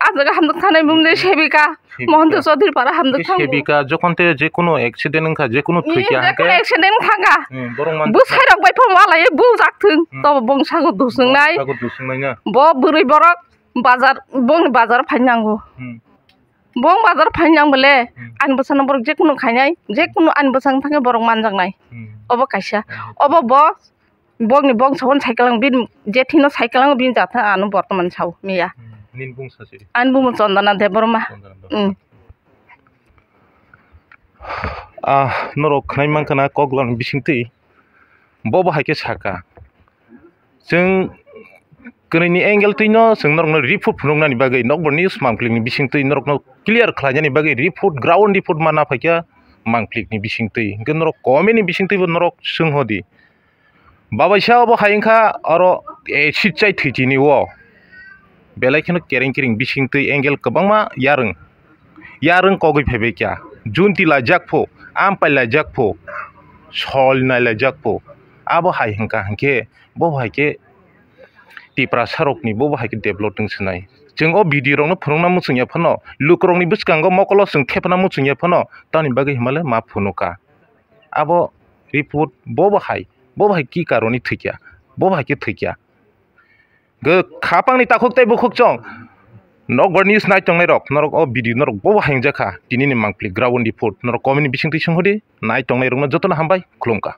Ah jaga hamjak thanai bumung de Sebika, Sebika. Mohanto Chaudhary para hamjak thango. Sebika, jokhon te je kono accident wngkha, je kono thwikha hwnkhe, accident wngkha. Hmm, borok man bwsai rok bai pho malai bujak thung. Hmm. To bongsago dusung nai. Bongsago dusung nai na. Bo bwrwi borok bazar, bong bazar phai nango. Hmm. Bong bazar phai nang bole, hmm, ani bwsano borok je kono khainai, je kono ani bwsang thangwi borok manjaknai. Hmm. Obo kaisa. Hmm. Obo bo Bongni bongsa hwn cycle ang bin, je thino cycle ang bin jatha ano bortoman sao miya. Hmm, nini bungsa siri? Ani bumung Chondana Debbarma. Chondana Debbarma. Hmm. Ah, norok khnai mankha na koklam bisingtwi. Bo bo hai khe saka. Chwng kwnwini angle twino chwng norokno report phunuknani bagwi nokbar news mangplikni bisingtwi norokno clear khlainani bagwi report, ground report mana phaikha mangplikni bisingtwi. Hwnkhe norok comment ni bisingtwi bo norok swng hodi. Babaisa obo hai wngkha oro acid chai thwi chini o. Belai kheno kereng kereng bisingtwi angle kwbangma yarwng. Yarwng kogwi phaibai kha. Junti laijak pho, ampai laijak pho, sol nai laijak pho. Abo hai wngkha hinkhe bo hai khe Tiprasa rokni bo hai khe develop wng sinai. Chwng o video rokno phunukna muchungya phano, lukurokni bwskango mokolo chwng thepna muchungya phano, tamni bagwi himalai ma phunuka. Abo report bo bo hai, bo bo hai ki karoni thwikya, bo bo hai khe thwikya. Ge khapangni takhuk tei bukhuk chong. Nokbar news nai tongnai rok, norok o video norok bo bo hai wngjakha. Tini ni mangpili ground report, norok comment ni bisingtwi swnghodi, nai tongnai rokno jotono hambai, khulumkha.